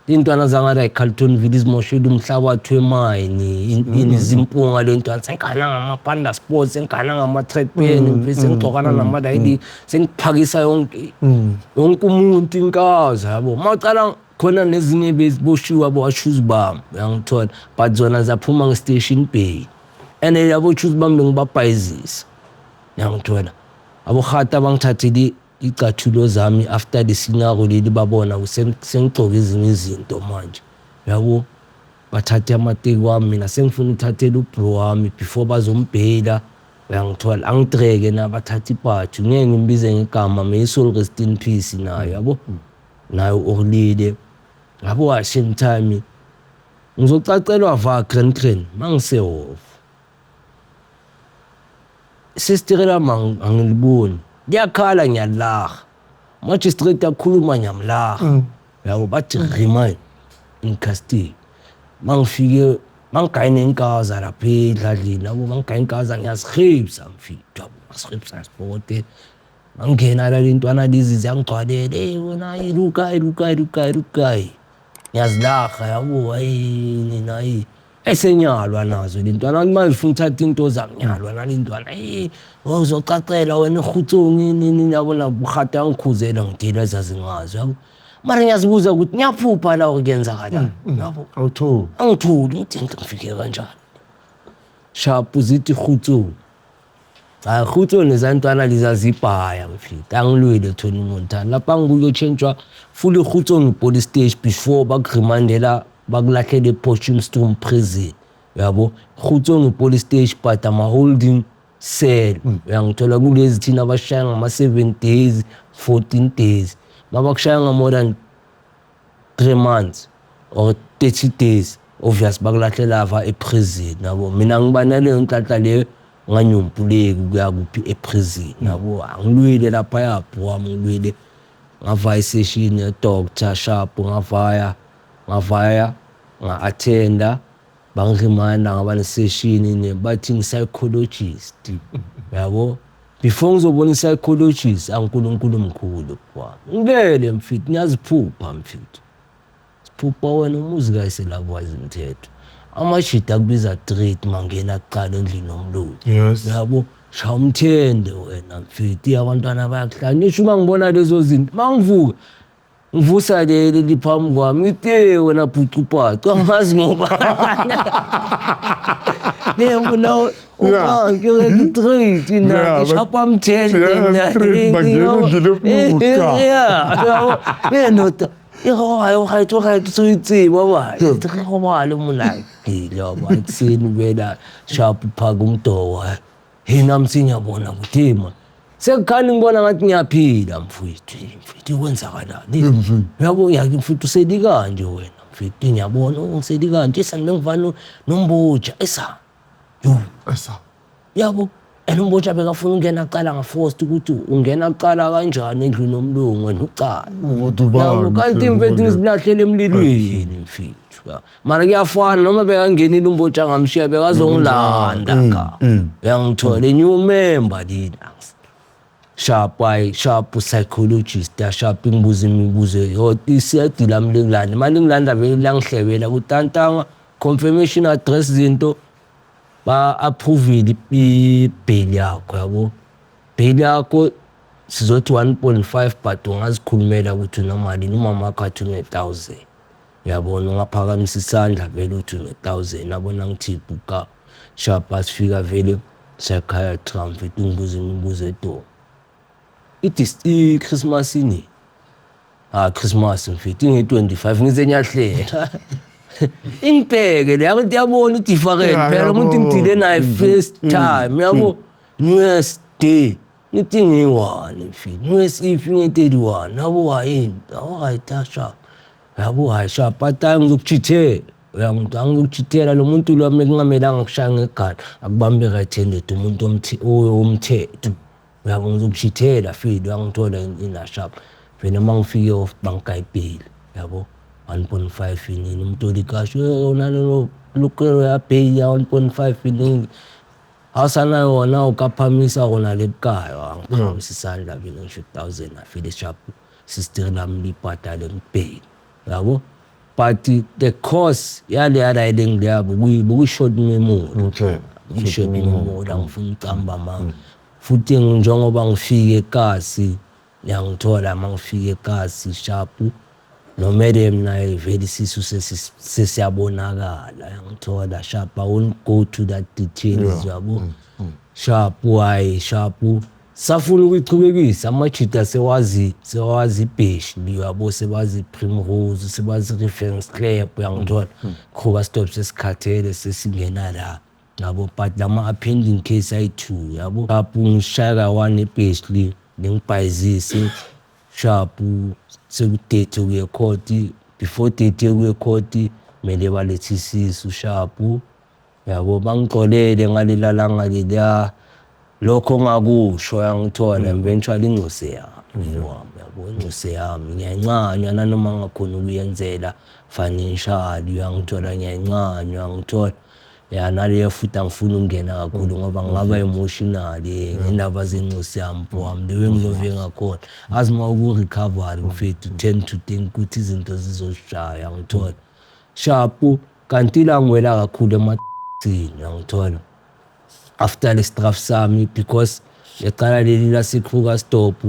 iy'ntwana zangala e-Carltonville zimoshela umhlabathi wemayini ini zimpunga le ntwana sengigana ngama-Panda Sports sengigana ngama-Trackman mfethu sengigcokana nama-layini sengiphakisa yonke yonke umuntu inkaza yabo mawucala khona nezinye beziboshiwe abo ashuzi bami uyangithola but zona zaphuma nge-station bay and yabo shuzi bami bengibabhayizisa uyangithola abohata bangithathele icathulo zami after the scenario leli babona sengigcoka ezinye izinto manje yabo bathathe amateki wami mina sengifuna ukuthathela ubro wami before bazombhela uyangithola angitreke na bathatha ibhathi ngeke ngimbize ngegama may soul rest in peace nayo yabo nayo ukulile yabo same time ngizocacelwa va Grand Train mangisehhovo sesitire lami angiliboni liyakhala ngiyalilaha magistrate akhuluma ngiyamlaha yabo bathi remind in custody mangifike mangigaye nenkaza lapha edladleni yabo mangigaye inkaza ngiyazihebisa mfethu yabo ngasihebisa ngisipokotela mangingena la lentwana lezi ziyangigcwalela hey wena iruka iruka iruka iruka ngiyazilaha yabo hayi nina hayi esenyalwa nazo le ntwana manje ufuna ukuthatha into zami nyalwa nale ntwana hey uzocacela wena ehutsong nini yabona buhata yangikhuzela ngidila ezazingazi yabo mara ngiyazibuza ukuthi ngiyaphupha la okuyenzakalani yabo Awutholi. angitholi ngithi ngifike kanjani sharp zithi hutsong hayi hutsong lezantwana leza zibhaya mfethu angilwile Tony Montana lapha ngikuyotshentshwa fully hutsong police station before bakuremandela bakulahlele e-Potchefstroom prison yabo Khutsong police station but ama holding cell uyangithola kulezi thina abashaya ngama 7 days 14 days mabakushaya nga more than 3 months or 30 days obvious bakulahlela va eprison yabo mina ngiba naleyo nhlanhla leyo nganyumpuleki kuya kuphi eprison yabo angilwile lapha yabho wami ngilwile ngavaya isession ye-doctor sharp ngavaya ngavaya nga-attenda bangiremanda ngaba ne-session bathi ngi-psychologist yabo before ngizobona i-psychologist ankulunkulu mkhulu bwana ngilele mfethu ngiyaziphupha mfethu Phupha wena umuzi kayiselakwazi imithetho. Amashida akubiza 3 mangena kuqala endlini nomlungu. Yes. Yabo, shaya umthende wena mfethu, abantwana bayakuhlanya. Ngisho uma ngibona lezo zinto, mangivuka ngivusa leli liphambi kwami, ngithi "Hey, wena bhucubhacu, angazi ngoba." Yebo nawe ubanke straight na ngishapa mthende Yeah, straight, bangena endlini ebunuka. Yeah, yabo. Ndoda. Hayi hayi hayi soyitseba ba. Ngobale mona yabo ekuseni bela sharp phaka umdoko. Hey nami sengiyabona ukuthi man. Sekukhani ngibona ngathi ngiyaphila mfowethu. Mfowethu kwenzakalani? Uyabo yake mfowethu useli kanje wena mfowethu ngiyabona ngiseli kanje esa ngivana nomboja esa. Yo Esa. yabo and umboja bekafuna ukungena kuqala nga-forced ukuthi ungena kuqala kanjani endlini yomlungu wena ucala. Uthi Yabo kanti mfethu ngizilahlele emlilweni mfethu. Mara kuyafana noma bekangenile umboja ngamshiya bekazongilanda ka. Uyangithola new member lina. Sharp hayi sharp psychologist sharp ngibuza imibuzo yo isiyadi lami lingilanda manje ngilanda vele langihlebela kutantanga confirmation address zinto ba approve i-bail yakho yabo. Bail yakho sizothi 1.5 but ungazikhulumela ukuthi unomali umama wakho athi une-1000. Uyabona ungaphakamisa isandla vele uthi une-1000 yabona ngithi buka sharp asifika vele psychiatrist mfethu ngibuza imibuzo edo. I-Christmas ini? Ah Christmas mfethu inge-25 ngize ngiyahleka. Ingibheke le yakuthi yabona i-different phela umuntu ngidile naye first time yabo. New Year's Day ngithi ngiyi-1 mfethu New Year's Eve ngiyi-31 yabo hayi yabo hayi sharp yabo hayi sharp but hayi ngizokuchithela uyangizwa ngizokuchithela lo muntu lo kungamelanga kushaya ngegala akubambe right handed umuntu omthetho uyabo ngizokuchithela feel uyangithola ina sharp vele uma ngifike off bangigayibheli yabo 1.5 inini umtolikashi unalo lokelo ya bail ya 1.5 iningi awusana yona ukaphamisa rona le bukayo angiphakamisa isandla vele ngisho 1000 afile sharp sister lami libhadale ngibheli yabo but the course yale yala leyabo bukuyi-short memory. Okay. Kuyi-short memory angifuni ukucamba amanga futhi njengoba ngifike ekasi ngiyangithola uma ngifike ekasi sharp no-madam naye vele isisu sesiyabonakala uyangithola sharp I won't go to that details yabo sharp hayi sharp safuna ukuyichubekisa amajita sewazi sewazi ibheshi yabo sebazi Primrose sebazi Reference Club uyangithola Kruger stop sesikhathele sesingena la yabo but lama appending case ayi-2 yabo sharp ngishaya ka-one ebheshli lengibhayizise sharp seku-date ukuya court before date yokuya court kumele balethe isisu sharp yabo bangixolele ngalela langa leliya lokho ongakusho uyangithola eventually ingcose yami wami yabo ingcose yami ngiyayincanywa nanoma ngakhona ukuyenzela financial uyangithola ngiyayincanywa uyangithola ya naleyo futhi angifuni ukungena kakhulu ngoba ngingaba emotional ngendaba zengcosi yami mfo wami the way ngilove ngakhona azi uma uku-recovery mfethu tend to think ukuthi izinto zizoshaya uyangithola sharp kanti la ngiwela kakhulu ema-ini uyangithola after le straf sami because lecala leli lase-Krugersdorp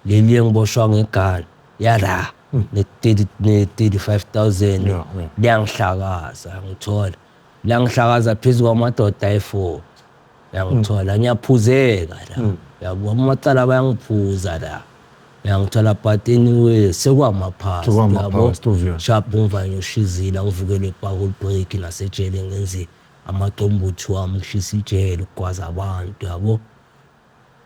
leli engiboshwa ngegala yala ne-35,000 liyangihlakaza ngithola liyangihlakaza phezu kwamadoda ayi-4 uyangithola ngiyaphuzeka la yabo amacala bayangiphuza la uyangithola but anyway sekwama-past Sekwama-past, obvious. Sharp ngiva ngiyoshizila ngivukele epakul break nasejele ngenze amaqombothi wami ngishisa ijele ukugwaza abantu yabo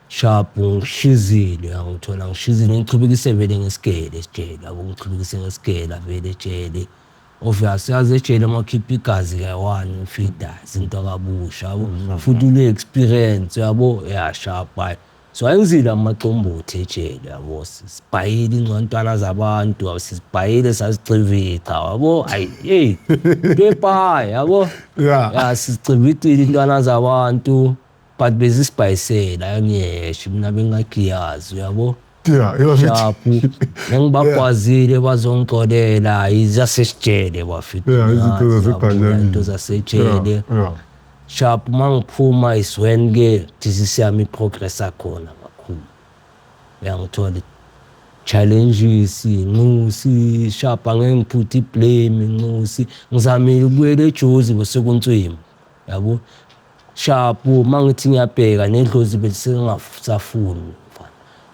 sharp ngishizile uyangithola ngishizile ngichubekise vele ngesigele esijele yabo ngichubekise ngesigela vele ejele obvious yazi ejele uma ukhipha igazi kayi-one mfida izinto kabusha yabo futhi ule experience yabo ya sharp hayi so ayenzile amaqombothi ejele yabo sibhayile incwantwana zabantu sisibhayile sazicivica yabo hayi hey kepha yabo ya sizicivicile intwana zabantu but bezisibhayisela angiyesho mina bengagiyazi uyabo. Yeah, Sharp. Ngibagwazile bazongixolela izasesijele bafethu. Yeah, izinto zasebhanyanini. Izinto zasejele. Yeah. Sharp mangiphuma is when ke thesis yami iprogressa khona kakhulu. Uyangithola challenges ncusi sharp angeke ngiphuthe iblame ncusi ngizamile ukubuyela eJozi bese kuntswimi yabo. Sharp mangithi ngiyabheka nedlozi besengasafuni mfana.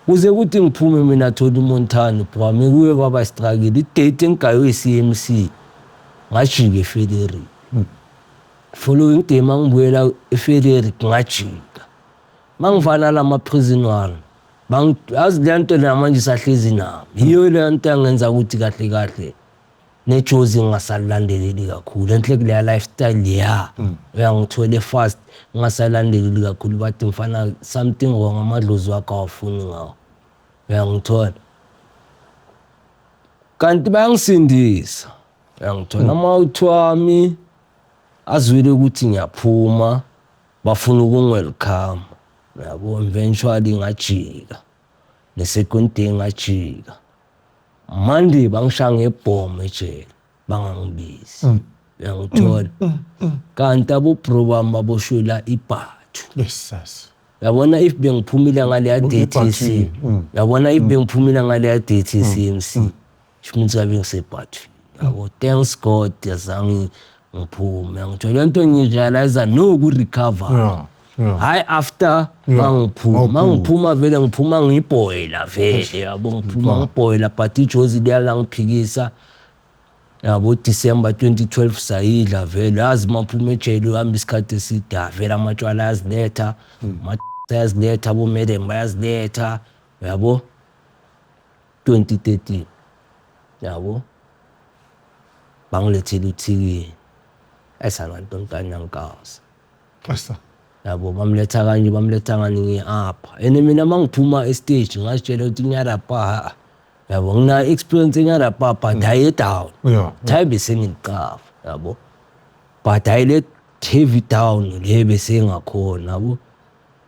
Kuze kuthi ngiphume mina thola uMontana bro kuye kwaba struggle idate engigaywe i-CMC ngajika eFederick. Following day mangibuyela eFederick ngajika. Mangivana lama prison wami yazi le nto le manje isahlezi nami. Yiyo le nto engenza ukuthi kahle kahle neJozi ngingasalandeleli kakhulu. Enhle kuleya lifestyle leya uyangithola fast ngingasalandeleli kakhulu bathi mfana something wrong amadlozi wakho awafuni ngawo. Uyangithola. Kanti bayangisindisa. Uyangithola amawuthi wami azwile ukuthi ngiyaphuma bafuna ukungiwelcome. Uyabo eventually ngajika. Ne-second day ngajika. Monday bangishaya ngebhomu ejele bangangibizi. Uyangithola. Kanti abo bro bami baboshwela ibhathu. Yes, yes. Uyabona if bengiphumile ngaleya date Ibhathini, Uyabona if bengiphumile ngaleya date CMC. Shuthi ngabe ngisebhathini. Yabo thanks God azange ngiphume. Ngithola lento ngirealize no ku recover. Yeah. Yeah. Hayi after mangiphuma mangiphuma vele ngiphuma ngibhoyila vele yabo ngiphuma ngibhoyila but ijozi liyalangiphikisa yabo December 2012 sayidla vele yazi maphuma ejele uhamba isikhathi eside vele amatshwala ayaziletha ayaziletha abomedem bayaziletha yabo 2013 yabo bangilethela uthikini esangantontana nkazi Basta. Yabo bamletha kanje bamletha ngani ngi-apha and mina mangiphuma estage ngazitshela ukuthi ngiyarapa yabo ngina experience ngiyarapa but hayi down Yeah. hayi bese ngiqava yabo but hayi le heavy down le bese ngakhona yabo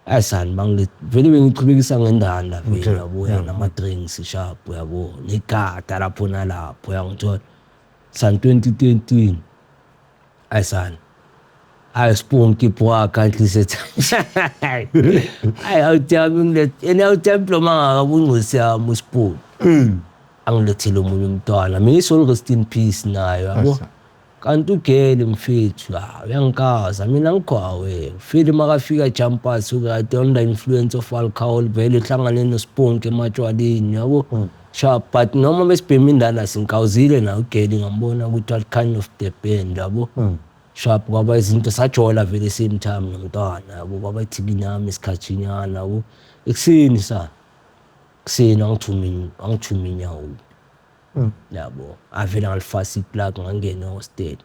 asani bangilethe vele bengichubekisa ngendanda vele yabo ya nama drinks sharp yabo negada lapho nalapho yangithola san 2013 ayisani ayi sponki bwa kanti ayi awuthi ngilethe ene awuthi noma ngakabungcisi yami uspoon angilethele omunye umntwana may soul rest in peace nayo yabo. Kanti ugele mfethu uyangikaza mina ngigwawe feel makafika jumpers ukade under influence of alcohol vele hlangane nosponki ematshwaleni yabo sharp but noma besibhema indala sinkawuzile naye ugele ngambona ukuthi what kind of the band yabo sharp kwaba izinto sajola vele same time nomntwana yabo kwaba ithiki nami isikhathinyana yabo ekuseni sa kuseni angithuma inyawo yabo avela ngalifasa iplug ngangena ehostel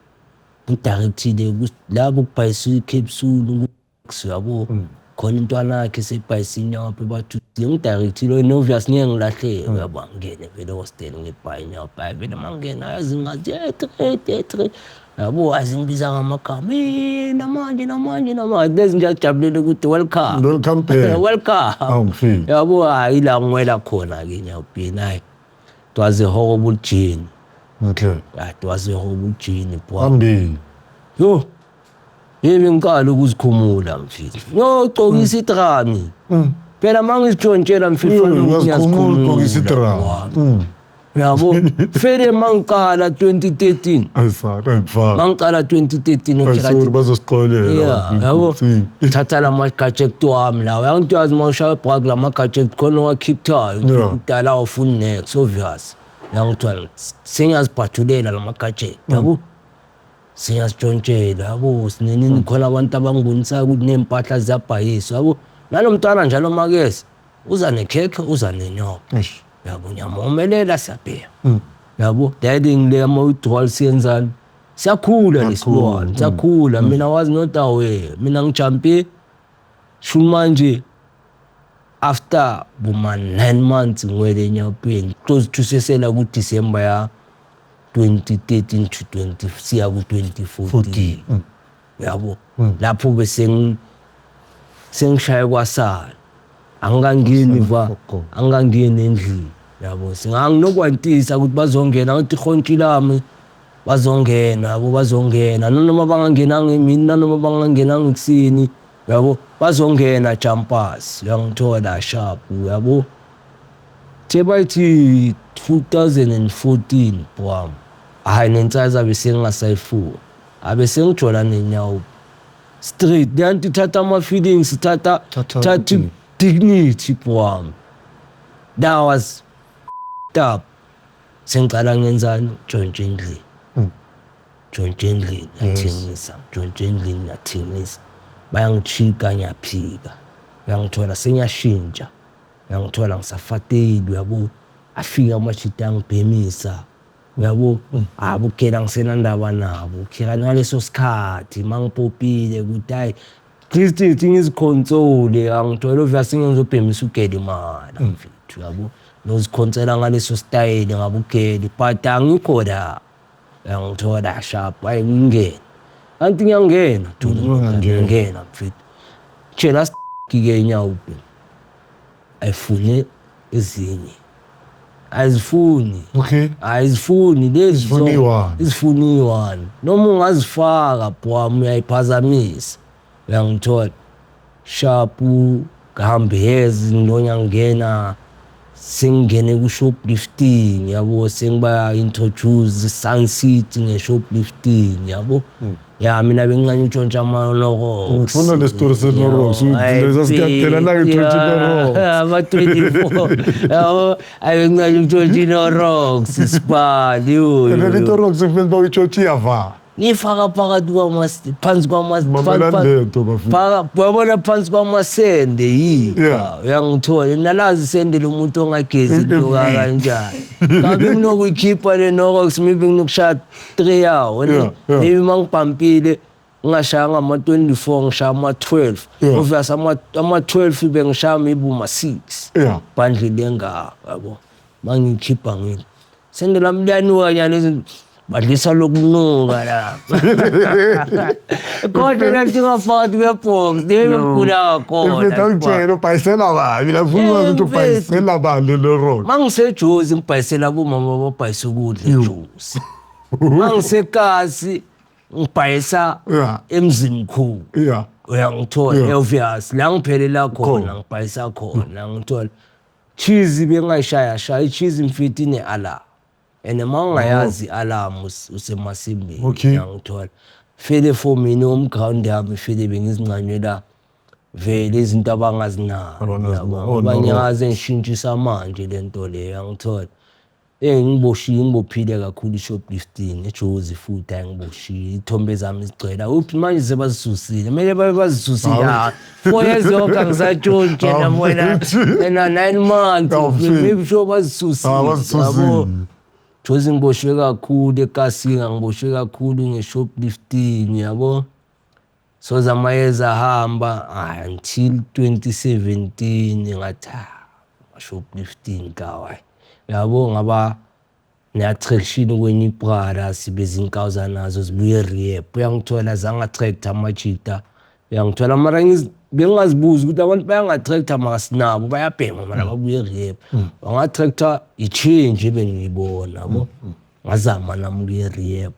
ngidirectile labo kubhayisa i-capsule yabo khona intwana yakhe sebhayisa inyawo bathi ngidirectile no obvious ngeke ngilahleke yabo angene vele ehostel ngibhaye inyawo bhaye vele mangena yazi ngathi tre tre yabo azingibiza ngamagama namanje namanje namanje lezi nje ajabulele ukuthi welcome Welcome back. Welcome. Awungifiki. Yabo hayi la ngiwela khona ke nyawubhini hayi it was a horrible journey. Okay. It was a horrible journey boy. Phambili. Yo yebo ngiqala ukuzikhumula mfethu ngiyogcokisa idrami phela mangizitshontshela mfethu Uyazikhumula ugqokisa idrami. Yabo fele mangiqala 2013 Ayisana mfana. Mangiqala 2013 Ayisori bazosixolela. Yeah, yabo thatha la ma-gadget wami lawa yangithi yazi uma ushaya ibhrak la ma-gadget khona owakhiphayo kudala awufuni next obvious yangithiwa sengiyazibhathulela la ma-gadget yabo sengiyazitshontshela yabo sinenini khona abantu abangibonisayo ukuthi ney'mpahla ziyabhayiswa yabo nalo mntwana njalo makeze uza nekhekhe uza nenyoka yabo ngiyamomelela siyabheka yabo dieting le ama-withdrawal siyenzani siyakhula lesilwane siyakhula mina was not aware mina ngijampe shu manje after boma 9 months ngiwele enyakeni close to sesela ku December ya 2013 to 20 siya ku 2014 yabo lapho bese sengishaye kwasala Angikangeni va, Sokho. angikangeni endlini, yabo. Singanginokwantisa ukuthi bazongena, ngithi ihontshi lami bazongena, yabo, bazongena nanoma bangangenanga emini, nanoma bangangenanga ekuseni, yabo, bazongena jumpers, uyangithola, sharp, yabo. The bayithi 2014 bwam, hhayi, nensaza bese ngingasayifuni, abe sengijola nenyawo straight, leyanto ithatha ama-feelings, ithatha Thatha thatha dignity bwam. That was up. Sengicala ngenzani? Ntshontshe endlini, ntshontshe endlini, ngiyathengisa, ntshontshe endlini, ngiyathengisa, bayangichika, ngiyaphika, uyangithola, sengiyashintsha, uyangithola, ngisafateli, uyabo. Afika amajita angibhemisa, uyabo, abukela, ngisenandaba nabo khika ngaleso sikhathi mangipopile ukuthi hayi Christy ithi ngizikhonsole, angithola, obvious ngizobhemisa ugele imali, mfethu, uyabo, nozikhonsela ngaleso style ngabugeli, but angikho la, uyangithola, sharp, hayi, ngingena kanti ngiyangena. Ungangena. Ngiyangena, mfethu, tshela ke inyawo ayifune ezinye, azifuni. Ayizifuni lezi. Zifuna iyi-one. Izifuna iyi-one, noma ungazifaka bwam, uyayiphazamisa, uyangithola, sharp. Ngihambe hezi ngilonya ngena, sengingene ku-shoplifting, yabo, sengiba introduce Sun City nge-shoplifting, yabo. Ya, mina bengincane utshontsha ama-Knorrox. Ngifuna le story se-Knorrox, leza sikuyakutshela la ngitshontsha i-Knorrox. Ama-24, yabo, ayi, bengincane utshontsha i-Knorrox sibali. And then i-Knorrox kumele uba uyitshontshe iyava. Ngifaka phakathi kwamas, phansi kwamas. Mamelani lento, bafethu. Uyabona, phansi kwamasende yika. Uyangithola, nalazi isende lomuntu ongagezi linuka kanjani. Ngabe nginokuyikhipha le Knorrox, maybe nginokushaya 3 yawo. Maybe mangibhampile ngingashaya ngama-24, ngishaya ama-12. Obvious ama-12 bengishaya maybe uma-6. Bhandlile engaka, yabo, mangiyikhipha ngithi sende lami liyanuka nyana, izinto badlisa lokunuka lapha, kodwa nathi ngafakathi kwe-box lebengigula Mfethu, khona. angitshela ubhayisela bani mina, ngifuna ukwazi ukuthi Mfethu. ubhayisela bani le Knorrox. Mangisejozi ngibhayisela bomama ababhayisa ukudla eJozi, mangisekasi ngibhayisa emzimkhulu. Uyangithola? Obvious la ngiphelela khona. Khona. Ngibhayisa khona, ngithola cheese, bengayishaya shaya i-cheese, mfethu, ine-alarm, and uma ungayazi i-alarm usemasimbeni. Uyangithola, fele for mina home ground yami, fele bengizincanyela vele izinto abangazinaki. Abangazinaki. Yabo, Oh, ngoba no. ngiyazi engishintshisa manje lento le, uyangithola. Ngiboshile, ngibophile kakhulu i-shoplifting eJozi futhi, ayi, ngiboshile, iy'thombe zami zigcwele uphi manje, sebazisusile, kumele babe bazisusile. Hawu. Ah, 4 years yonke angisatshontshe nabona na 9 months. Hawu, mfethu. Maybe sure bazisusile. Ah, bazisusile. Yabo. Jozi ngiboshwe kakhulu ekasika, ngiboshwe kakhulu nge-shoplifting, yabo. So zamayeza ahamba, ah, until 2017 ngathi, ah, shoplifting kawa, yabo, ngaba ne-attraction kwenye ibrada, sibe zinkawuza nazo zibuye rehab, uyangithola, zanga-attract amajita, uyangithola, mara bengingazibuzi ukuthi abantu bayanga-attracta, mara sinabo bayabhema, mara babuye rehab, banga-attracta i-change ebengiyibona, yabo. Ngazama nami ukuye rehab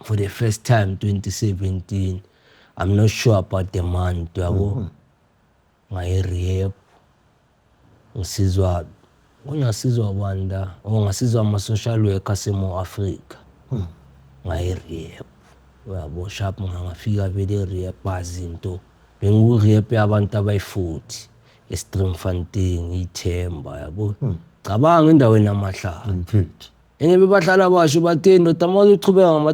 for the first time 2017, I'm not sure about the month, yabo. Ngaye rehab, ngisizwa, ngasizwa bani la, oh, ngasizwa ama-social worker asemo Africa, ngaye rehab, uyabo, sharp. Ngafika vele rehab, bazi into bengiku-rehab yabantu abayi-40 eStreamfontein, ithemba, yabo, cabanga endaweni yamahlala. Mfethu. And bebahlala basho bathi, ndoda, uma uzochubeka ngama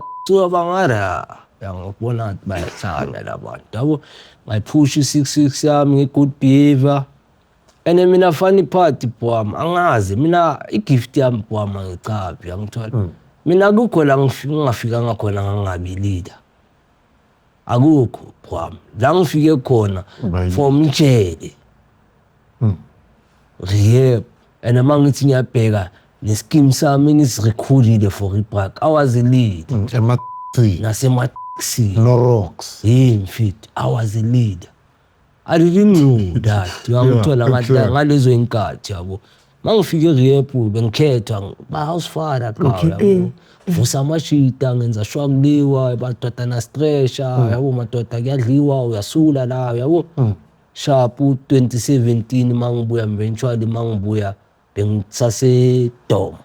bangara, uyangibona ukuthi bayahlanya la bantu, yabo. Ngayiphusha i-6 weeks yami nge-good behavior. And mina, funny part bwami, angazi mina i-gift yami bwami, angicaphi, uyangithola, mina akukho la ngingafikanga khona ngangabi leader, akukho bwami la ngifike khona. From ijele, rehab, and uma ngithi ngiyabheka ne-scheme sami engisirekhudile for ibrak, I was a leader. Ema Nasemaxini. Knorrox. Yini mfethu, I was a leader. I didn't know that. Uyangithola ngalezo inkathi yabo. Mangifika e-rehab bengikhethwa ba house father ka yabo. Vusa amashita ngenza sure kuliwa madoda na stresha yabo, madoda kuyadliwa uyasula la yabo. Sharp 2017 mangibuya, eventually mangibuya bengisase dom.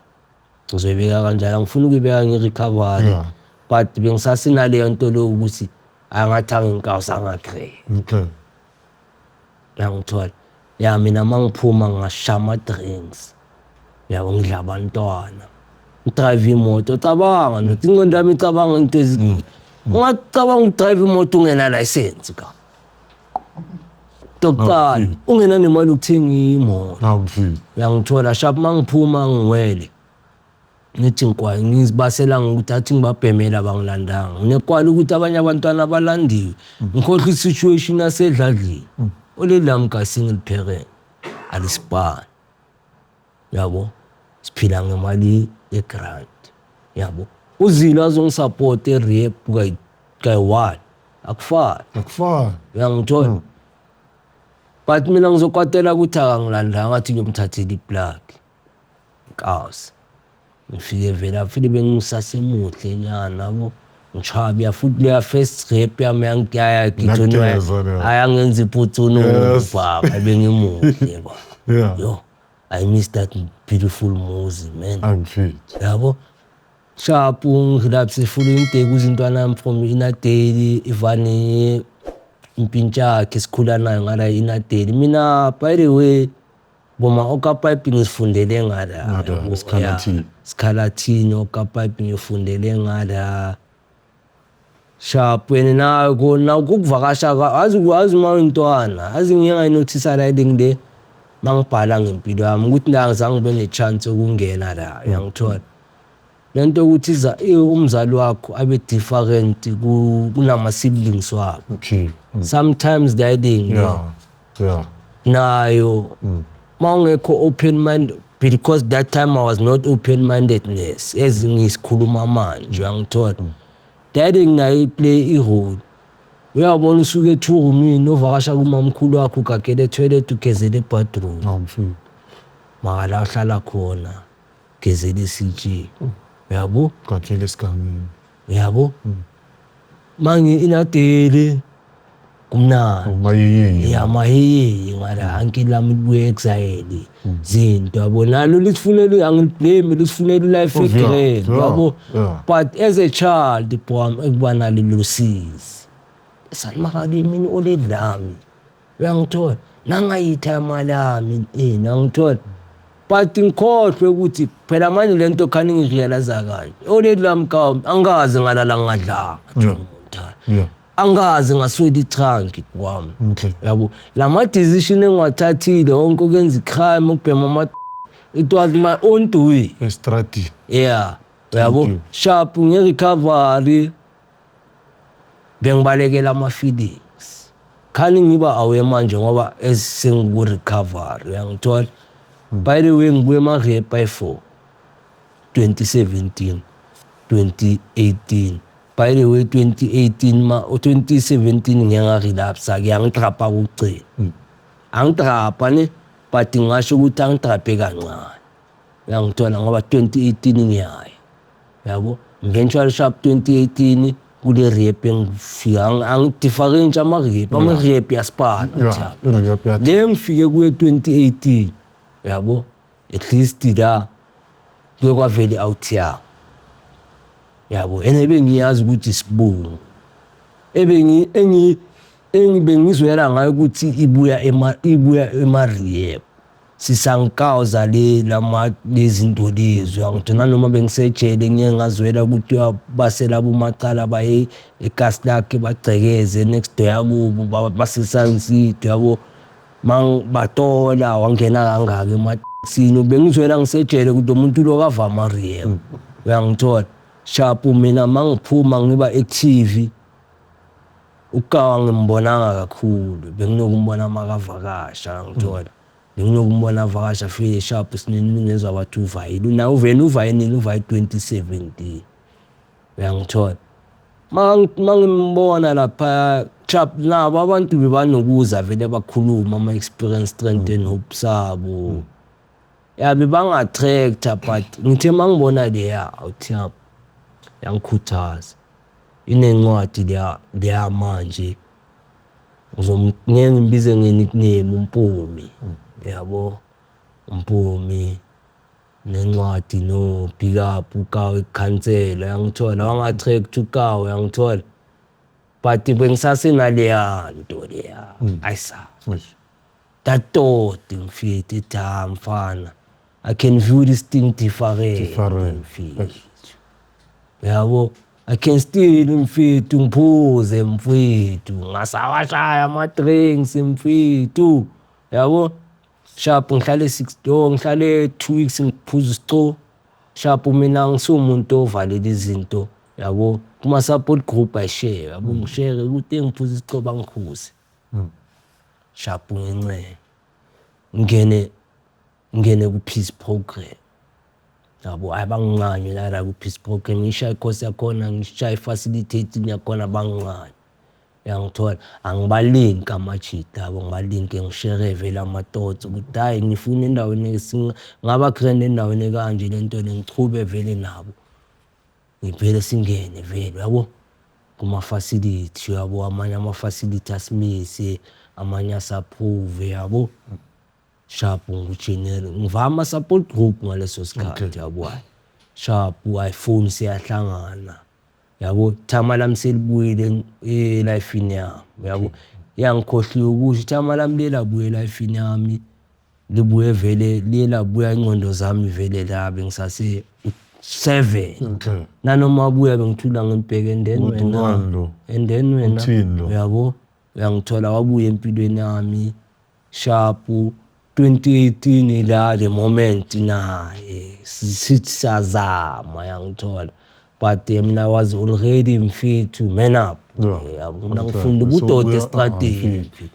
Ngizoyibeka kanjalo, angifuni ukuyibeka nge-recovery. But bengisasenaleyo nto leyo ukuthi angathi anginkawusa ngagrade. Uyangithola? Ya, mina mangiphuma ngashaya ama-drinks. Yabo, ngidla abantwana. Ngidrive imoto, cabanga ndoda, ingqondo yami icabanga into ezi. Ungacabanga ukudrive imoto ungena license ka. Tokuqala ungena nemali yokuthenga imoto. Hawu mfethu. Uyangithola? Sharp, mangiphuma ngiwele. Ngithi ngikwaye ngizibasela ngokuthi athi ngibabhemela bangilandanga. Nginekwala ukuthi abanye abantwana balandiwe. Ngikhohlwa i-situation yasedladleni. Oleli lami ka single parent. Alisipani. Yabo? Siphila ngemali ye-grant. Yabo? Uzile azongisupport e-rehab kayi-one. Akufani. Akufani. Uyangithola? But mina ngizokwatela ukuthi akangilandanga, ngathi ngiyomthathela iplug. Nkazi. Ngifike vele afile bengisasemuhle nyana yabo. Ngichabiya futhi leya first rehab yami yangiyaya Ngiyakugeza leyo. ayangenza iphuthuno baba, bengimuhle ba. Yo, I miss that beautiful Muzi, man. Angifit. Yabo? Sharp, ngirelapse full intake uzintwana yami from Inadeli, Ivani impintsha yakhe sikhula nayo ngala Inadeli. Mina by the way boma okapipe ngizifundele ngala. Ngala, yabo, eSkhalathini. yeah, Esikhalatini okapipe ngifundele ngala. Sharp, wena nako nakukuvakasha azi azi uma uyintwana, azi ngiye ngayinothisa la le mangibhala ngempilo yami ukuthi la ngizange ngibe ne-chance yokungena la, uyangithola? Lento ukuthi umzali wakho abe different kunama siblings wakho. Sometimes that thing nayo mawungekho open mind, because that time I was not open mindedness as ngisikhuluma manje, uyangithola? That thing nayo play i-role. Uyabona usuke ethurumini ovakasha kumamkhulu wakho, ugagele etoilet, ugezele ebathroom. Hawu mfethu. Maka la uhlala khona gezele esitsheni. Uyabo? Gagele esigangeni. Uyabo? Mangi Inadeli kumnandi. Umayiyi. Ya, mahiyi ngala uncle lami libuye exile. Zinto yabo nalo lisifunela, angiliblame, lisifunela life Oh, yeah, egrand yabo. But as a child boy ekuba nalelo sizi. Sanimaka mina oledi lami. Uyangithola? Nangayitha imali yami nangithola. But ngikhohlwe ukuthi phela manje lento khani ngirealize kanje. Oledi lami ka angazi ngalala ngadlanga. Angazi ngaswela itrunk kwami. Yabo lama decision engiwathathile wonke ukwenza icrime, ukubhema ama, it was my own doing. Estrati. Yeah. Yabo, sharp, nge-recovery bengibalekela ama feelings. Khani ngiba aware manje ngoba esengiku recovery, uyangithola? By the way ngibuye ema rehab by 4 2017 2018. By the way 2018 ma 2017 ngiye nga-relapse ke, angidrapa ukugcina. Angidrapa ne, but ngisho ukuthi angidrape kancane. Uyangithola? Ngoba 2018 ngiyaya. Yabo, eventually sharp 2018 kule rehab engifika angidifferentiate ama rehab, ama rehab yasipana. Le ngifike kuye 2018 yabo, at least la kuye kwavele out ya. Yabo, ene bengiyazi ukuthi sibungu. Ebengi engi engibengizwela ngayo ukuthi ibuya ema ibuya ema rehab. Sisankawuza le lama lezinto lezi, uyangithola? Noma bengisejele ngiye ngazwela ukuthi uyabasela bomacala baye ekasi lakhe bagcekeze next door yakubo baseSansidi yabo, batola wangena kangaka emaksini. Bengizwela ngisejele ukuthi lo muntu lo kavama rehab, uyangithola? Sharp, mina mangiphuma ngiba active ukawa ngimbonanga kakhulu, benginokumbona makavakasha, uyangithola? Benginokumbona avakasha afike sharp sinini ngezwa bathi uvayile na uvena uvaye nini, uvaye 2017, uyangithola? Mangimbona lapha Chap, nabo abantu bebanokuza vele bakhuluma ama-experience, strength and hope sabo. Ya, bebanga-attracta, but ngithe uma ngibona leya, awuthi yangikhuthaza. Inencwadi leya, leya manje ngeke ngimbize nge-nickname, uMpumi, yabo, uMpumi nencwadi, no big up uKawe ikhansela, yangithola, wanga-attract uKawe, yangithola, but bengisasenaleya nto leya ayisa that thought, mfethu, ethi ha mfana, I can view this thing different. Different. Mfethu, yabo, I can still, mfethu, ngiphuze, mfethu, ngasawashaya ama-drinks, mfethu, yabo, sharp, ngihlale 6 do, ngihlale 2 weeks ngiphuza isico, sharp. Mina ngisumuntu ovalela izinto, yabo, kuma-support group I share, yabo, ngishare ukuthi ngiphuza isico, bangikhuze, sharp, ngincele ngene ku-peace program, yabo, hayi, bangincane la ku-peace program, ngishaye i-course yakhona, ngishaye i-facilitating yakhona, bangincane, uyangithola, angibalinki amajita, yabo, ngibalinke, ngishere vele ama-thoughts ukuthi hhayi, ngifuna endaweni ngaba grand, endaweni ekanje, le nto le, ngichube vele nabo, ngivele singene vele, yabo, kuma-facility, yabo, amanye ama-facility asimise, amanye asa-approve, yabo, sharp, ngu-general ngivama ama-support group ngaleso sikhathi, yabo, hhayi, sharp, iPhone siyahlangana, yabo, ithama lami selibuyile e-life-ini yami, yabo, yangikhohliwe ukusho ithama lami liye labuya e-life-ini yami, libuye vele, liye labuya, ingqondo zami vele la bengisase 7. Nanoma abuya bengithula, ngimbheke and then Ukuthi wena ubani lo? And then wena Uthini lo? Uyabo, uyangithola, wabuya empilweni yami, sharp, 2018 la, the moment naye sithi siyazama, yangithola, but mina I was already, mfethu, man up. Yabo, mina ngifunda ubudoda esitradeni, mfethu. Mfethu,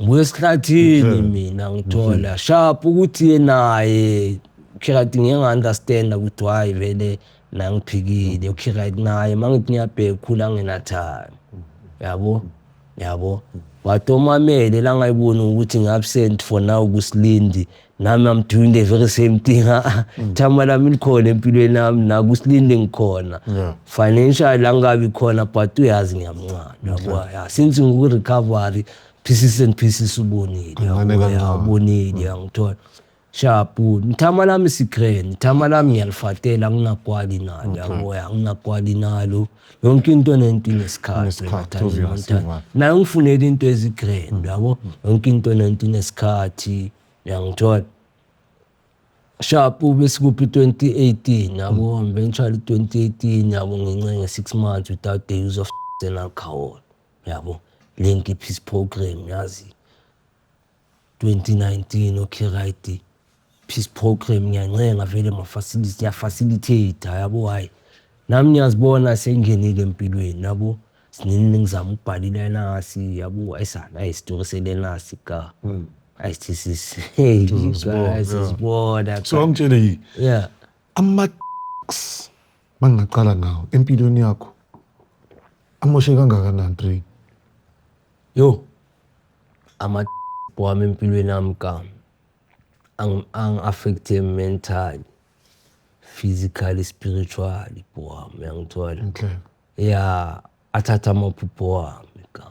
ngibuya esihlathini. Mina ngithola, sharp, ukuthi naye Khirat ngike nga-understand ukuthi why vele nangiphikile uKhirat naye, mangithi ngiyabheka ukhula ngena-time, yabo, yabo, but omamele la ngayiboni ukuthi ngi-absent for now kuSilindi, nami I'm doing the very same thing, thama lami likhona empilweni yami, nakuSilindi ngikhona. Financial angabi khona, but uyazi ngiyamncane, yabo, ya, since ngiku-recovery, pieces and pieces, ubonile, Kancane yabo, ya, kancane. Ubonile, yangithola, sharp, ithama lami si-grand, ithama lami ngiyalifatela, anginakwali nalo, yabo, ya, anginakwali nalo, yonke into nento inesikhathi. Inesikhathi, wena, obvious, Thandi, right. naye ngifunela into ezi-grand, yabo, yonke into nento inesikhathi, uyangithola, sharp, besikuphi, 2018, yabo, eventually 2018, yabo, ngincenge 6 months without the use of and alcohol, yabo, link i-peace program, yazi, 2019, okay, right, peace program, ngiyancenga vele ma-facility, ngiyafacilitate, yabo, hayi, nami ngiyazibona sengingenile empilweni, yabo, sinini ngizama ukubhala ilenasi, yabo, ayisana ayisitori selenasi ka ayithi sisi, hey Sizosibona, guys, sizibona. So angitshele yi ama mangingaqala ngawo empilweni yakho amoshe kangakanani, three? Yo, ama wami empilweni yami ka angi-affecte mentally, physically, spiritually, wami, uyangithola? Okay. Ya, athatha amaphupho wami ka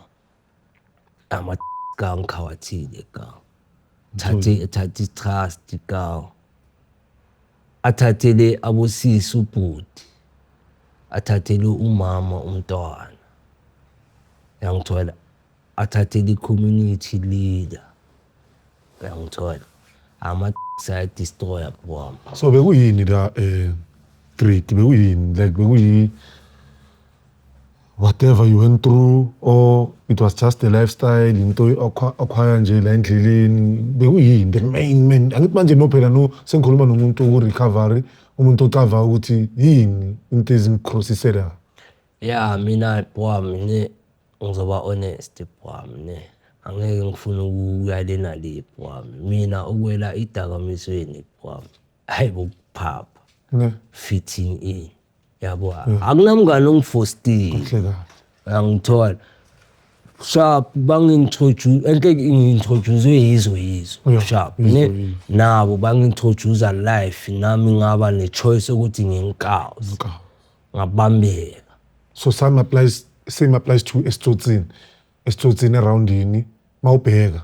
ama ka ngikhawathile ka thathe thathe i-trust ka athathele abosisi ubhuti, athathele umama umntwana, yangithola, athathele i-community leader, uyangithola, ama saya-destroya wami. So bekuyini la, great, bekuyini, like bekuyi whatever you went through, or it was just a lifestyle, into akhwaya nje la endleleni, bekuyini the main man? Angithi manje no, phela no, sengikhuluma nomuntu oku-recovery, umuntu ocava ukuthi yini into ezimcrossisela. Ya, mina wami ne, ngizoba honest wami ne, angeke ngifune ukuya le nale wami, mina ukwela idakamizweni wami, hayi, bokuphapha Ne. Fitting in, yabo, akunamngane ongifostile. Kahle kahle. Uyangithola? Sharp, bangi-introduce enhle, ngi-introduce yizo yizo. Sharp yizo, ne. Yizo. Nabo bangi-introduce life, nami ngaba ne-choice ukuthi nginkawuze. Ngabambeka. So same applies to esitsotsini, esitsotsini eroundini mawubheka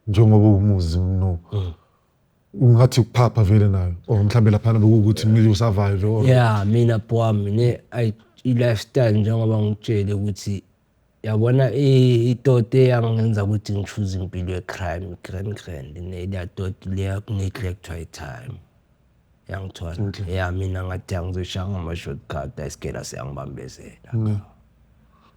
njengoba umuzi no ungathi ukuphapha vele nayo, or mhlambe laphana bekuwukuthi kumele usurvive or Yeah, mina bwami ne, i-lifestyle njengoba ngikutshele ukuthi yabona itoti eyangenza ukuthi ngi-choose impilo ye-crime, grand grand ne, leya toti leya ku-neglectwa i-time, yangithola. Ya, mina ngathi angizoshaya ngama-shortcut, ayisikela siyangibambezela. Ne.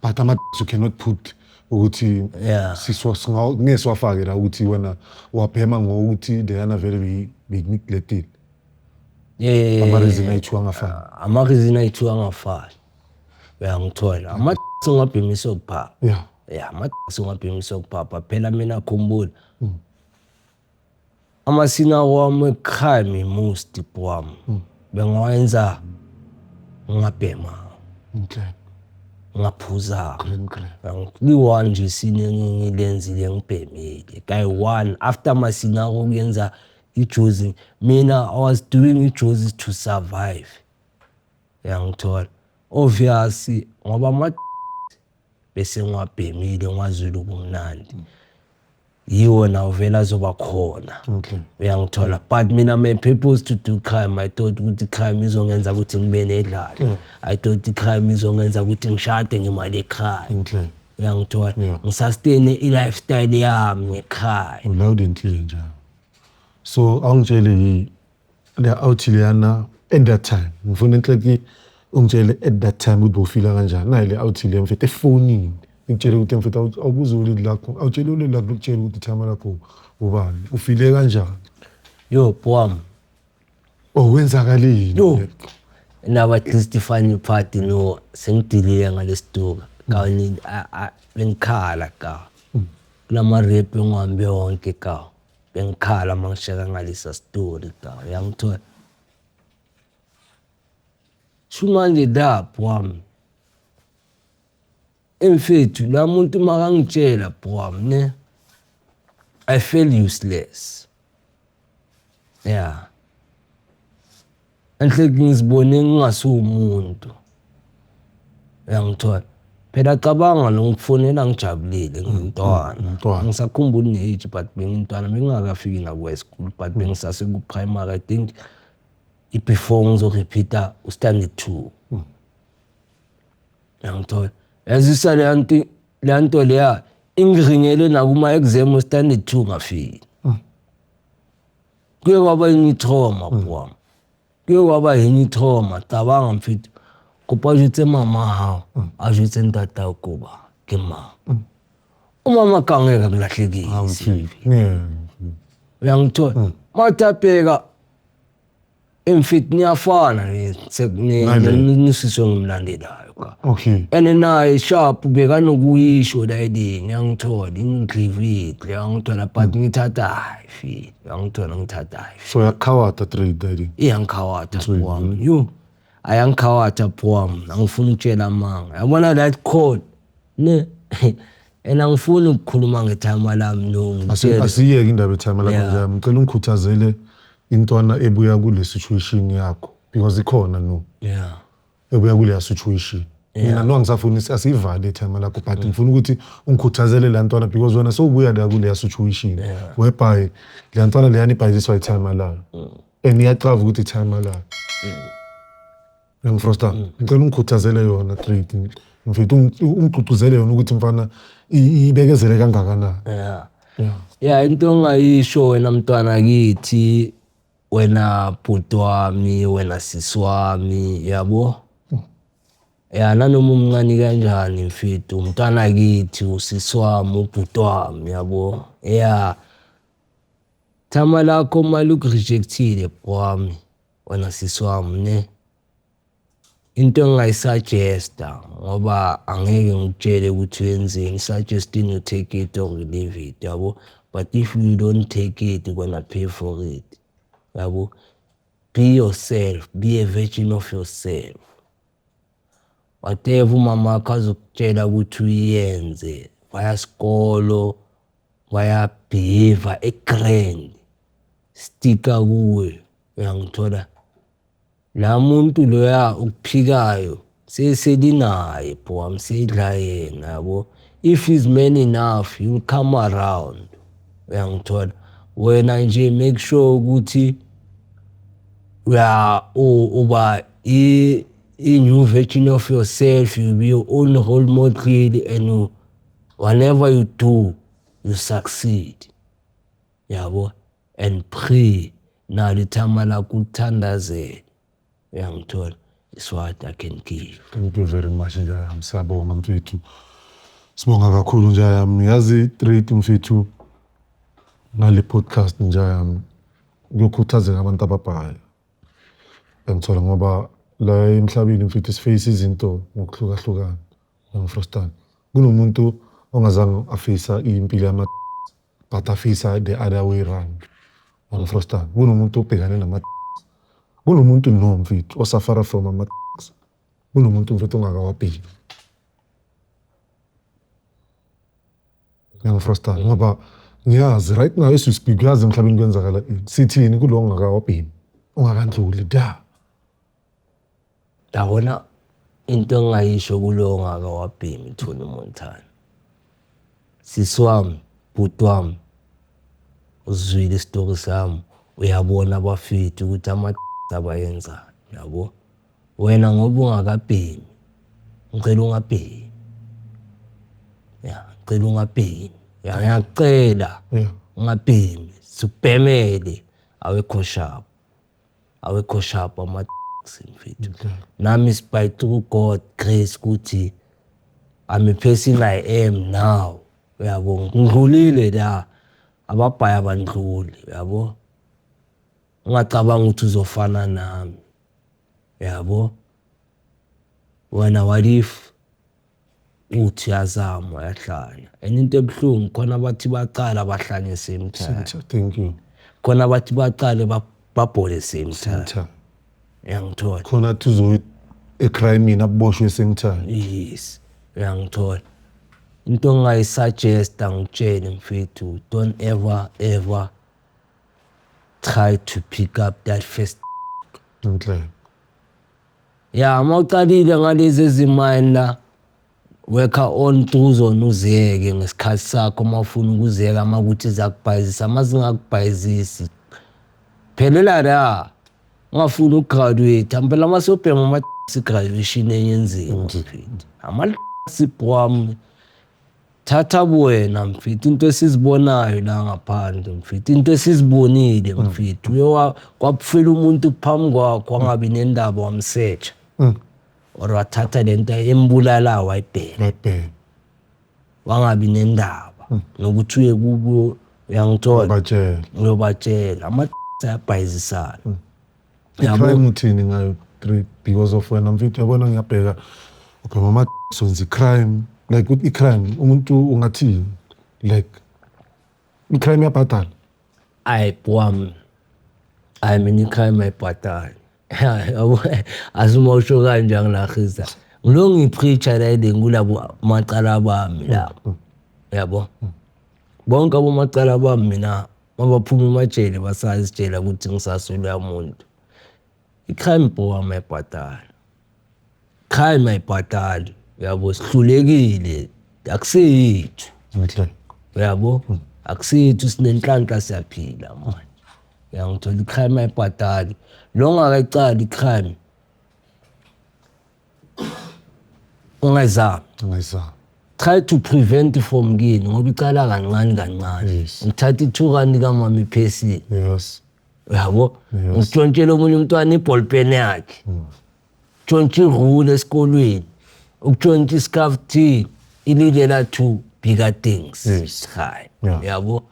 But ama you cannot put ukuthi ngeke siwafake la ukuthi wena wabhema ngokuthi leyana vele beyikuneglectile. Ama-reason ayi-two angafani. Ama-reason ayi-two angafani, uyangithola. Ama ungabhemisa ukuphapha. Ya, ama ungabhemisa ukuphapha phela. Mina khumbula amasina wami e-crime, most wami bengawenza ngingabhema, ngaphuza. Grand grand. Li-one nje isine engilenzile ngibhemile kayi-one after masina okuyenza ijozi. Mina I was doing ijozi to survive, uyangithola, obvious, ngoba ama bese ngiwabhemile, ngiwazwile ubumnandi, yiwo nawo vele azoba khona. Uyangithola, but mina my purpose to do crime, I thought ukuthi crime izongenza ukuthi ngibe nedlala. I thought i-crime izongenza ukuthi ngishade ngemali ekhaya. Uyangithola? Ngisustain i-lifestyle yami ngekhaya. Loud and clear njalo. So awungitshele yi le out leyana at that time, ngifuna enhleki ungitshele at that time ukuthi bowufila kanjani nayi le out le mfethu efonini ngitshele ukuthi mfethu awubuze ulidi lakho, awutshele ulidi lakho lokutshela ukuthi ithama lakho ubani, ufile kanjani? Yo bwam. Oh, kwenzakaleni? Yo. Now at least the funny part, no, sengidilile ngalesituka kani bengikhala ka kulama rap engihambe wonke ka, bengikhala mangisheka ngalesa story ka, uyangithola. Shumanje lapho wami emfethu, la muntu makangitshela bwami ne, I feel useless. Yeah, enhle ngizibone ngingasumuntu, uyangithola. Phela cabanga lo ngikufonela ngijabulile, ngiyintwana. Umntwana. Ngisakhumbula ne-age, but bengintwana, bengingakafiki naku-high school, but bengisase-ku-primary, I think i-before ngizorepeata u-standard 2, uyangithola. Yazisa leya nto, leya nto leya ingiringele nakuma-exam we-standard 2, ngafiki. Kuye kwaba enye i-trauma bwami, kuye kwaba enye i-trauma. Cabanga mfethu, kopa jwetse mama hao, a jwetse ntatao koba ke mang, umama kangeke akulahlekise. Uyangithola, mathi abheka emfethu niyafana Nale. nisiswe ngimlandelayo ka. And naye sharp bekanokuyisho la endini, uyangithola, ingidlivile, uyangithola, but ngithatha hayi feel, uyangithola, ngithatha hayi. So yakhawata trade daddy. Iyangikhawatha bwami, yo, ayangikhawatha bwami, angifuni ukutshela amanga, yabona that call ne, and angifuni ukukhuluma ngethama lami no ngitshela. Asiyeke indaba ethama lakho. Yeah. Nje ngicela ungikhuthazele intwana ebuya kule situation yakho because ikhona no ebuya kuleya situation. Mina no angisafuni asiyivale ithama lakho, but ngifuna ukuthi ungikhuthazele la ntwana because wena sowubuya la kuleya situation whereby le ntwana leyana ibhayiziswa ithama layo and iyacava ukuthi ithama layo. Ngifrosta, ngicela ungikhuthazele yona trade mfethu, ungigqugquzele yona ukuthi mfana ibekezele kangakanani. Yeah. Yeah, into ongayisho wena mntwana kithi, wena bhuti wami, wena sisi wami, yabo, ya, nanoma umncane kanjani mfethu, umntwana kithi, usisi wami, ubhuti wami, yabo, ya, thama lakho mali ukurejectile wami, wena sisi wami ne, into engingayisuggesta, ngoba angeke ngikutshele ukuthi wenzeni, suggesting you take it or leave it, yabo, but if you don't take it, you're gonna pay for it, yabo. Be yourself, be a virgin of yourself. Whatever umama wakho azokutshela ukuthi uyenze, vaya sikolo, vaya-behave e-grand, sticka kuwe, uyangithola? La muntu loya ukuphikayo seselinaye bro, seyidla yena yabo. If he's man enough, he'll come around, uyangithola? Wena nje make sure ukuthi uya uba i-new version of yourself, you be your own role model, and whatever you do, you succeed. Yabo? And pray. Nalo ithama lakho ulithandazele. Uyangithola? Is what I can give. Thank you very much Njayami, siyabonga mfethu. Sibonga kakhulu Njayami. Yazi treat mfethu ngale podcast Njayami. Kuyokhuthazeka abantu ababhayo. Ngithola ngoba la emhlabeni mfethu siface izinto ngokuhlukahlukana. Ngifrustana. Kunomuntu ongazange afisa impilo yama but afisa the other way round. Ngifrustana. Kunomuntu obhekane nama kunomuntu no mfethu osuffer from ama kunomuntu mfethu ongakawabheki. Ngiyangifrustana ngoba ngiyazi right now as we speak uyazi emhlabeni kwenzakala ini. Sithini kulo ongakawabheki ongakandluli da. Yabona into engingayisho kulo ongakawabhemi Tony Montana. Sisi wami, bhuti wami, uzwile isitori sami, uyabona abafethu ukuthi ama abayenzayo, yabo. Wena ngoba ungakabhemi, ngicela ungabhemi. Ya, ngicela ungabhemi. Ya, ngiyakucela ungabhemi. Sikubhemele awekho sharp. Awekho sharp ama mfethu. Nami is by through God grace ukuthi I'm a person I am now. Uyabo, ngidlulile la. Ababhaya abandluli, uyabo. Ungacabanga ukuthi uzofana nami. Uyabo? Wena what if uthi uyazama uyahlanya. And into ebuhlungu khona bathi baqala bahlanye same time. Thank you. Khona bathi baqale babhole same time. Uyangithola? Khona tuzo ecrime aboshwe same time. Yes. Uyangithola? Into engingayisuggesta ngikutshele mfethu, don't ever ever try to pick up that first. Okay. Ya, uma uqalile ngalezi ezimayini la, work on through zona uziyeke ngesikhathi sakho uma ufuna ukuziyeka, uma kuthi ziyakubhayizisa, uma zingakubhayizisi phelela la. Ungafuni ukugraduate, phela uma siyobhema ama graduation enye enzima mfethu. Ama sibwami thatha buwena mfethu, into esizibonayo la ngaphandle mfethu, into esizibonile mfethu. Uye kwakufela umuntu phambi kwakho wangabi nendaba wamsearcha. Or wathatha lento embulala wayibheka. Wayibheka. Wangabi nendaba nokuthi uye kubo, uyangithola? Uyobatshela. Uyobatshela. Ama ayabhayizisana. I-crime uthini ngayo 3 because of wena mfethu uyabona ngiyabheka ubhema ama sonzi crime like with i-crime umuntu ungathini like i-crime iyabhadala. Ayi bwami, ayi mina i-crime ayibhadali. Azuma usho kanje angilahisa. Ngilo ngipreacher la le ngulabo macala bami lapho. Yabo? Bonke abomacala bami mina mabaphuma emajele basazitshela ukuthi ngisasula umuntu. I-crime bwami ayibhadali. Crime ayibhadali. Yabo, sihlulekile. Akuseyethu. Yabo? Akuseyethu, sinenhlanhla siyaphila manje. Uyangithola, i-crime ayibhadali. Lo ongakayicali i-crime ungayizami. Ungayizami. Try to prevent from kini ngoba icala kancane kancane. Ngithatha i-2 rand kamama iphesini. Yes. Uyabo? Ngitshontshela omunye umntwana iball pen yakhe. Tshontsha irule esikolweni. Ukutshontsha iscarf T ililela to bigger things. Yes. Hayi. Uyabo?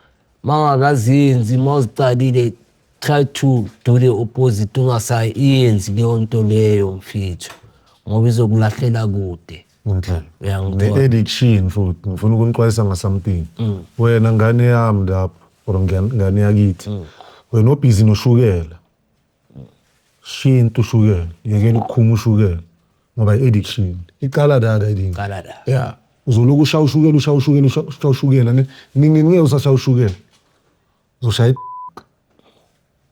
Mangakazenzi mawuzicalile try to do the opposite, ungasayenzi leyo nto leyo mfethu ngoba izokulahlela kude. Uyangithola? Ne-addiction futhi ngifuna ukunixwayisa nga-something. Wena ngane yami lapho or ngane yakithi. Wena obhizi noshukela. Shinto ushukela, yekela ukukhuma ushukela. Ngoba i-addiction iqala la la idinga. Qala la. Yeah. Uzoloku ushaya ushukela, ushaya ushukela, ushaya ushukela ne. Nini ngeke usashaya ushukela. Uzoshaya.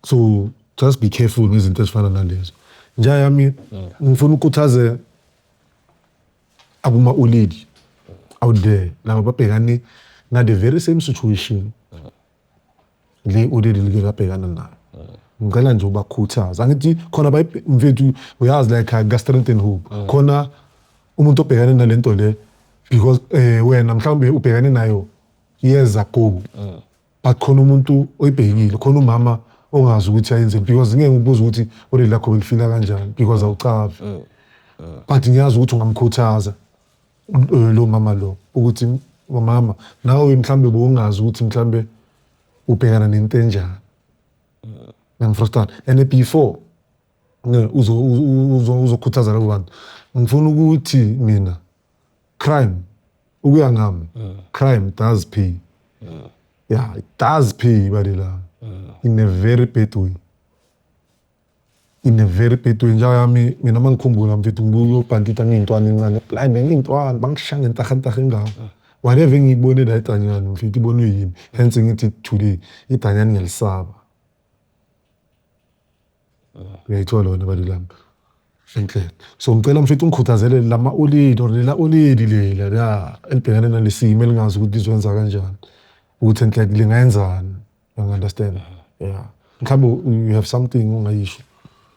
So just be careful ngezinto ezifana nalezo. Nja yami, ngifuna ukukhuthaze abuma olady out there laba babhekane na the very same situation le olady like labhekana nayo. Ngicela nje ubakhuthaza. Angithi khona mfethu, uyazi, like ka Strength and Hope khona umuntu obhekane nalento le, because wena mhlawumbe ubhekane nayo years ago, but khona umuntu oyibhekile, khona umama ongazi ukuthi ayenzeni, because ngeke ngibuze ukuthi olady lakho belifila kanjani because awucavi, but ngiyazi ukuthi ungamkhuthaza lo mama lo ukuthi mama, nawe mhlambe bowungazi ukuthi mhlambe ubhekana nento enjani. Ngiyangifrustana. And before ne uzokhuthaza labo bantu, ngifuna ukuthi mina, crime, ukuya ngami, crime does pay. Yeah, it does pay, badela, in a very bad way, in a very bad way. Njayami, mina mangikhumbula mfethu, ngibuka ubhantita ngiyintwana encane, blind, ngiyintwana, bangishaya ngentahantaha engako. Whatever engiyibone la edanyani mfethu, ibonwe yimi. Hence ngithi today idanyani ngiyalisaba. Uyayithola wena, balilami enhle. So ngicela mfethu ungikhuthazele lama olady or lela olady lela la elibhekane nalesimo, elingazi ukuthi lizokwenza kanjani, ukuthi enhle lingayenzani. You understand? Yeah, mhlawumbe you have something ongayisho.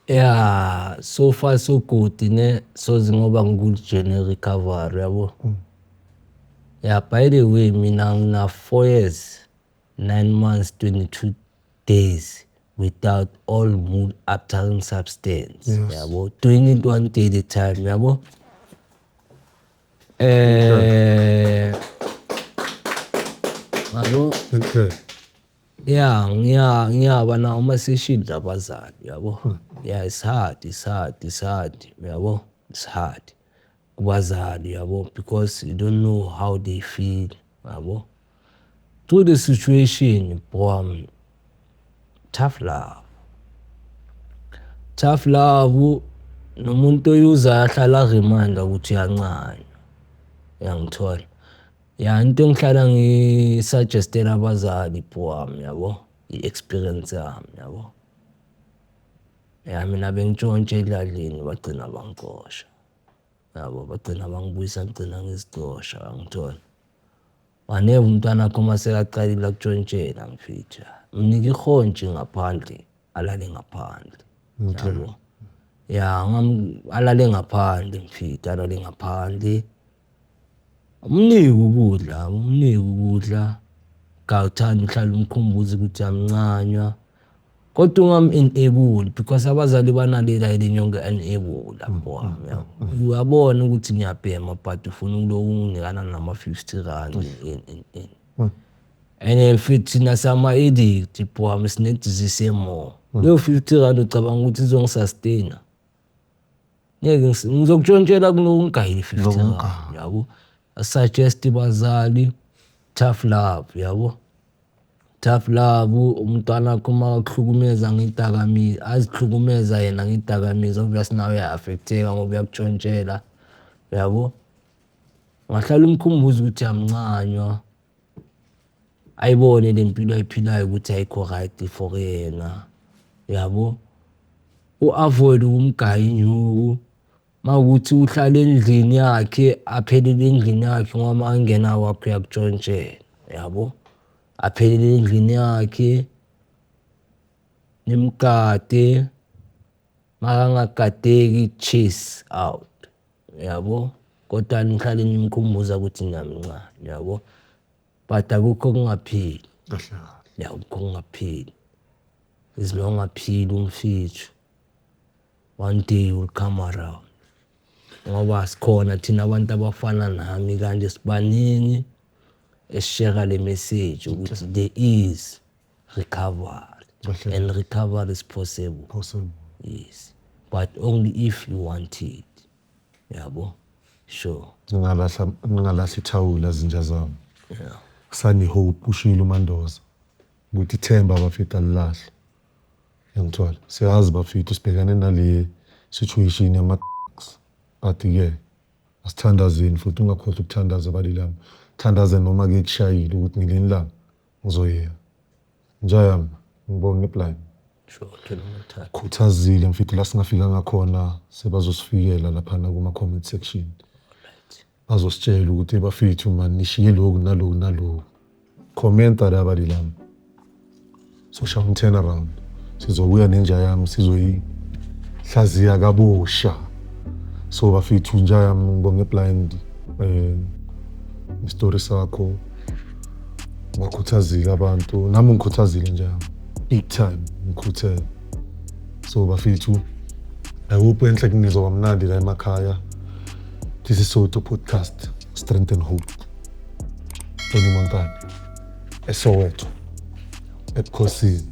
Yeah, so far so good ne, soze ngoba ngiku-journey recovery, yabo. Yeah, by the way, mina ngina 4 years 9 months 22 days without all mood altering substance. Yabo, doing it one day at a time, yabo. Yabo. Yeah, ngiyaba nawo ama-session labazali, yabo. Yeah, it's hard, it's hard, it's hard, yabo. It's hard kubazali, yabo, because you don't know how they feel, yabo. Through the situation, bro, tough love. Tough love, nomuntu oyuza ahlala reminder ukuthi uyancane. Uyangithola. Ya, into engihlala ngi-suggest-ela abazali, bro, yabo, i-experience yami, yabo. Ya, mina bengitshontsha elalini, bagcina bangixosha. Yabo, bagcina bangibuyisa, ngigcina ngizixosha, uyangithola. Waneva umntwana wakho uma sekaqalile akutshontshela mfethu. Mnike ihontshi ngaphandle, alale ngaphandle. Yabo. Ya, alale ngaphandle mfethu, alale ngaphandle. Umnike ukudla, umnike ukudla. Kawuthanda uhlale umkhumbuza ukuthi uyamncanywa. Kodwa ungam-enable because abazali banalela elinye onge-enable, yabo. Uyabona ukuthi ngiyabhema, but ufuna ukuloku unginikana nama-R50 in in in. And futhi thina sama-addict, bro, sine-disease ye-more. Leyo R50 ucabanga ukuthi izongi-sustain-a? Ngeke, ngizokutshontshela kuloku ngigayile R50, yabo. I suggest bazali, tough love, yabo. Tough love, umntwana wakho uma akuhlukumeza ngedakamizwa, azihlukumeza yena ngedakamizwa, obvious nawe uya-affect-eka ngoba uyakutshontshela, yabo. Ungahlala umkhumbuza ukuthi uyamncanywa, ayibone le mpilo ayiphilayo ukuthi ayikho right for yena, yabo. U-avoid ukumgaya inyuku. Mawukuthi uhlala endlini yakhe, aphelele endlini yakhe, ngoba makangena kwakho uyakutshontshela, yabo. Aphelele endlini yakhe, nimgade, makangagadeki, chase out, yabo. Kodwa nihlale nimkhumbuza ukuthi niyamncane, yabo. But akukho okungapheli. Kahle kahle. Ya, akukho okungapheli. As long aphila umfethu, one day will come around. Ngoba sikhona thina abantu abafana nami kanje, sibaningi esi-share le message ukuthi there is recovery Kahle. and recovery is possible. Possible. Yes, but only if you want it, yabo, sure. Ningalahla, ningalahla ithawula, zinja zami. Kusane hope, ushilo uMandoza ukuthi ithemba bafethu alilahle. Yangithola. Siyazi bafethu sibhekane nale situation yama. But-ke asithandazeni futhi, ungakhohlwa ukuthandaza balilami. Thandaze noma ke kushayile ukuthi ngelinye ilanga ngizoyeka. Nja yami, ngibonge blind. Sure, thola umthatha. Khuthazile mfethu, la singafika ngakhona sebazosifikela laphana kuma-comment section. Bazositshela ukuthi bafethu man, nishiye lokhu naloku naloku. Commenta la balilami. Soshaya um-turn around. Sizobuya nenja yami, sizoyihlaziya kabusha. So bafethu, nja yami, ngibonge blind isitori sakho. Bakhuthazile abantu, nami ngikhuthazile nje yami. Big time ngikhuthele. So bafethu, I hope enhle nizoba mnandi la emakhaya. This is Soweto Podcast, Strength and Hope. Tony Montana. eSoweto. Ebukhosini.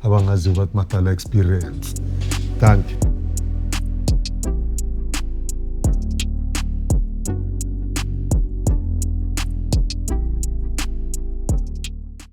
Abangaziyo bathi Madala Experience. Thank you.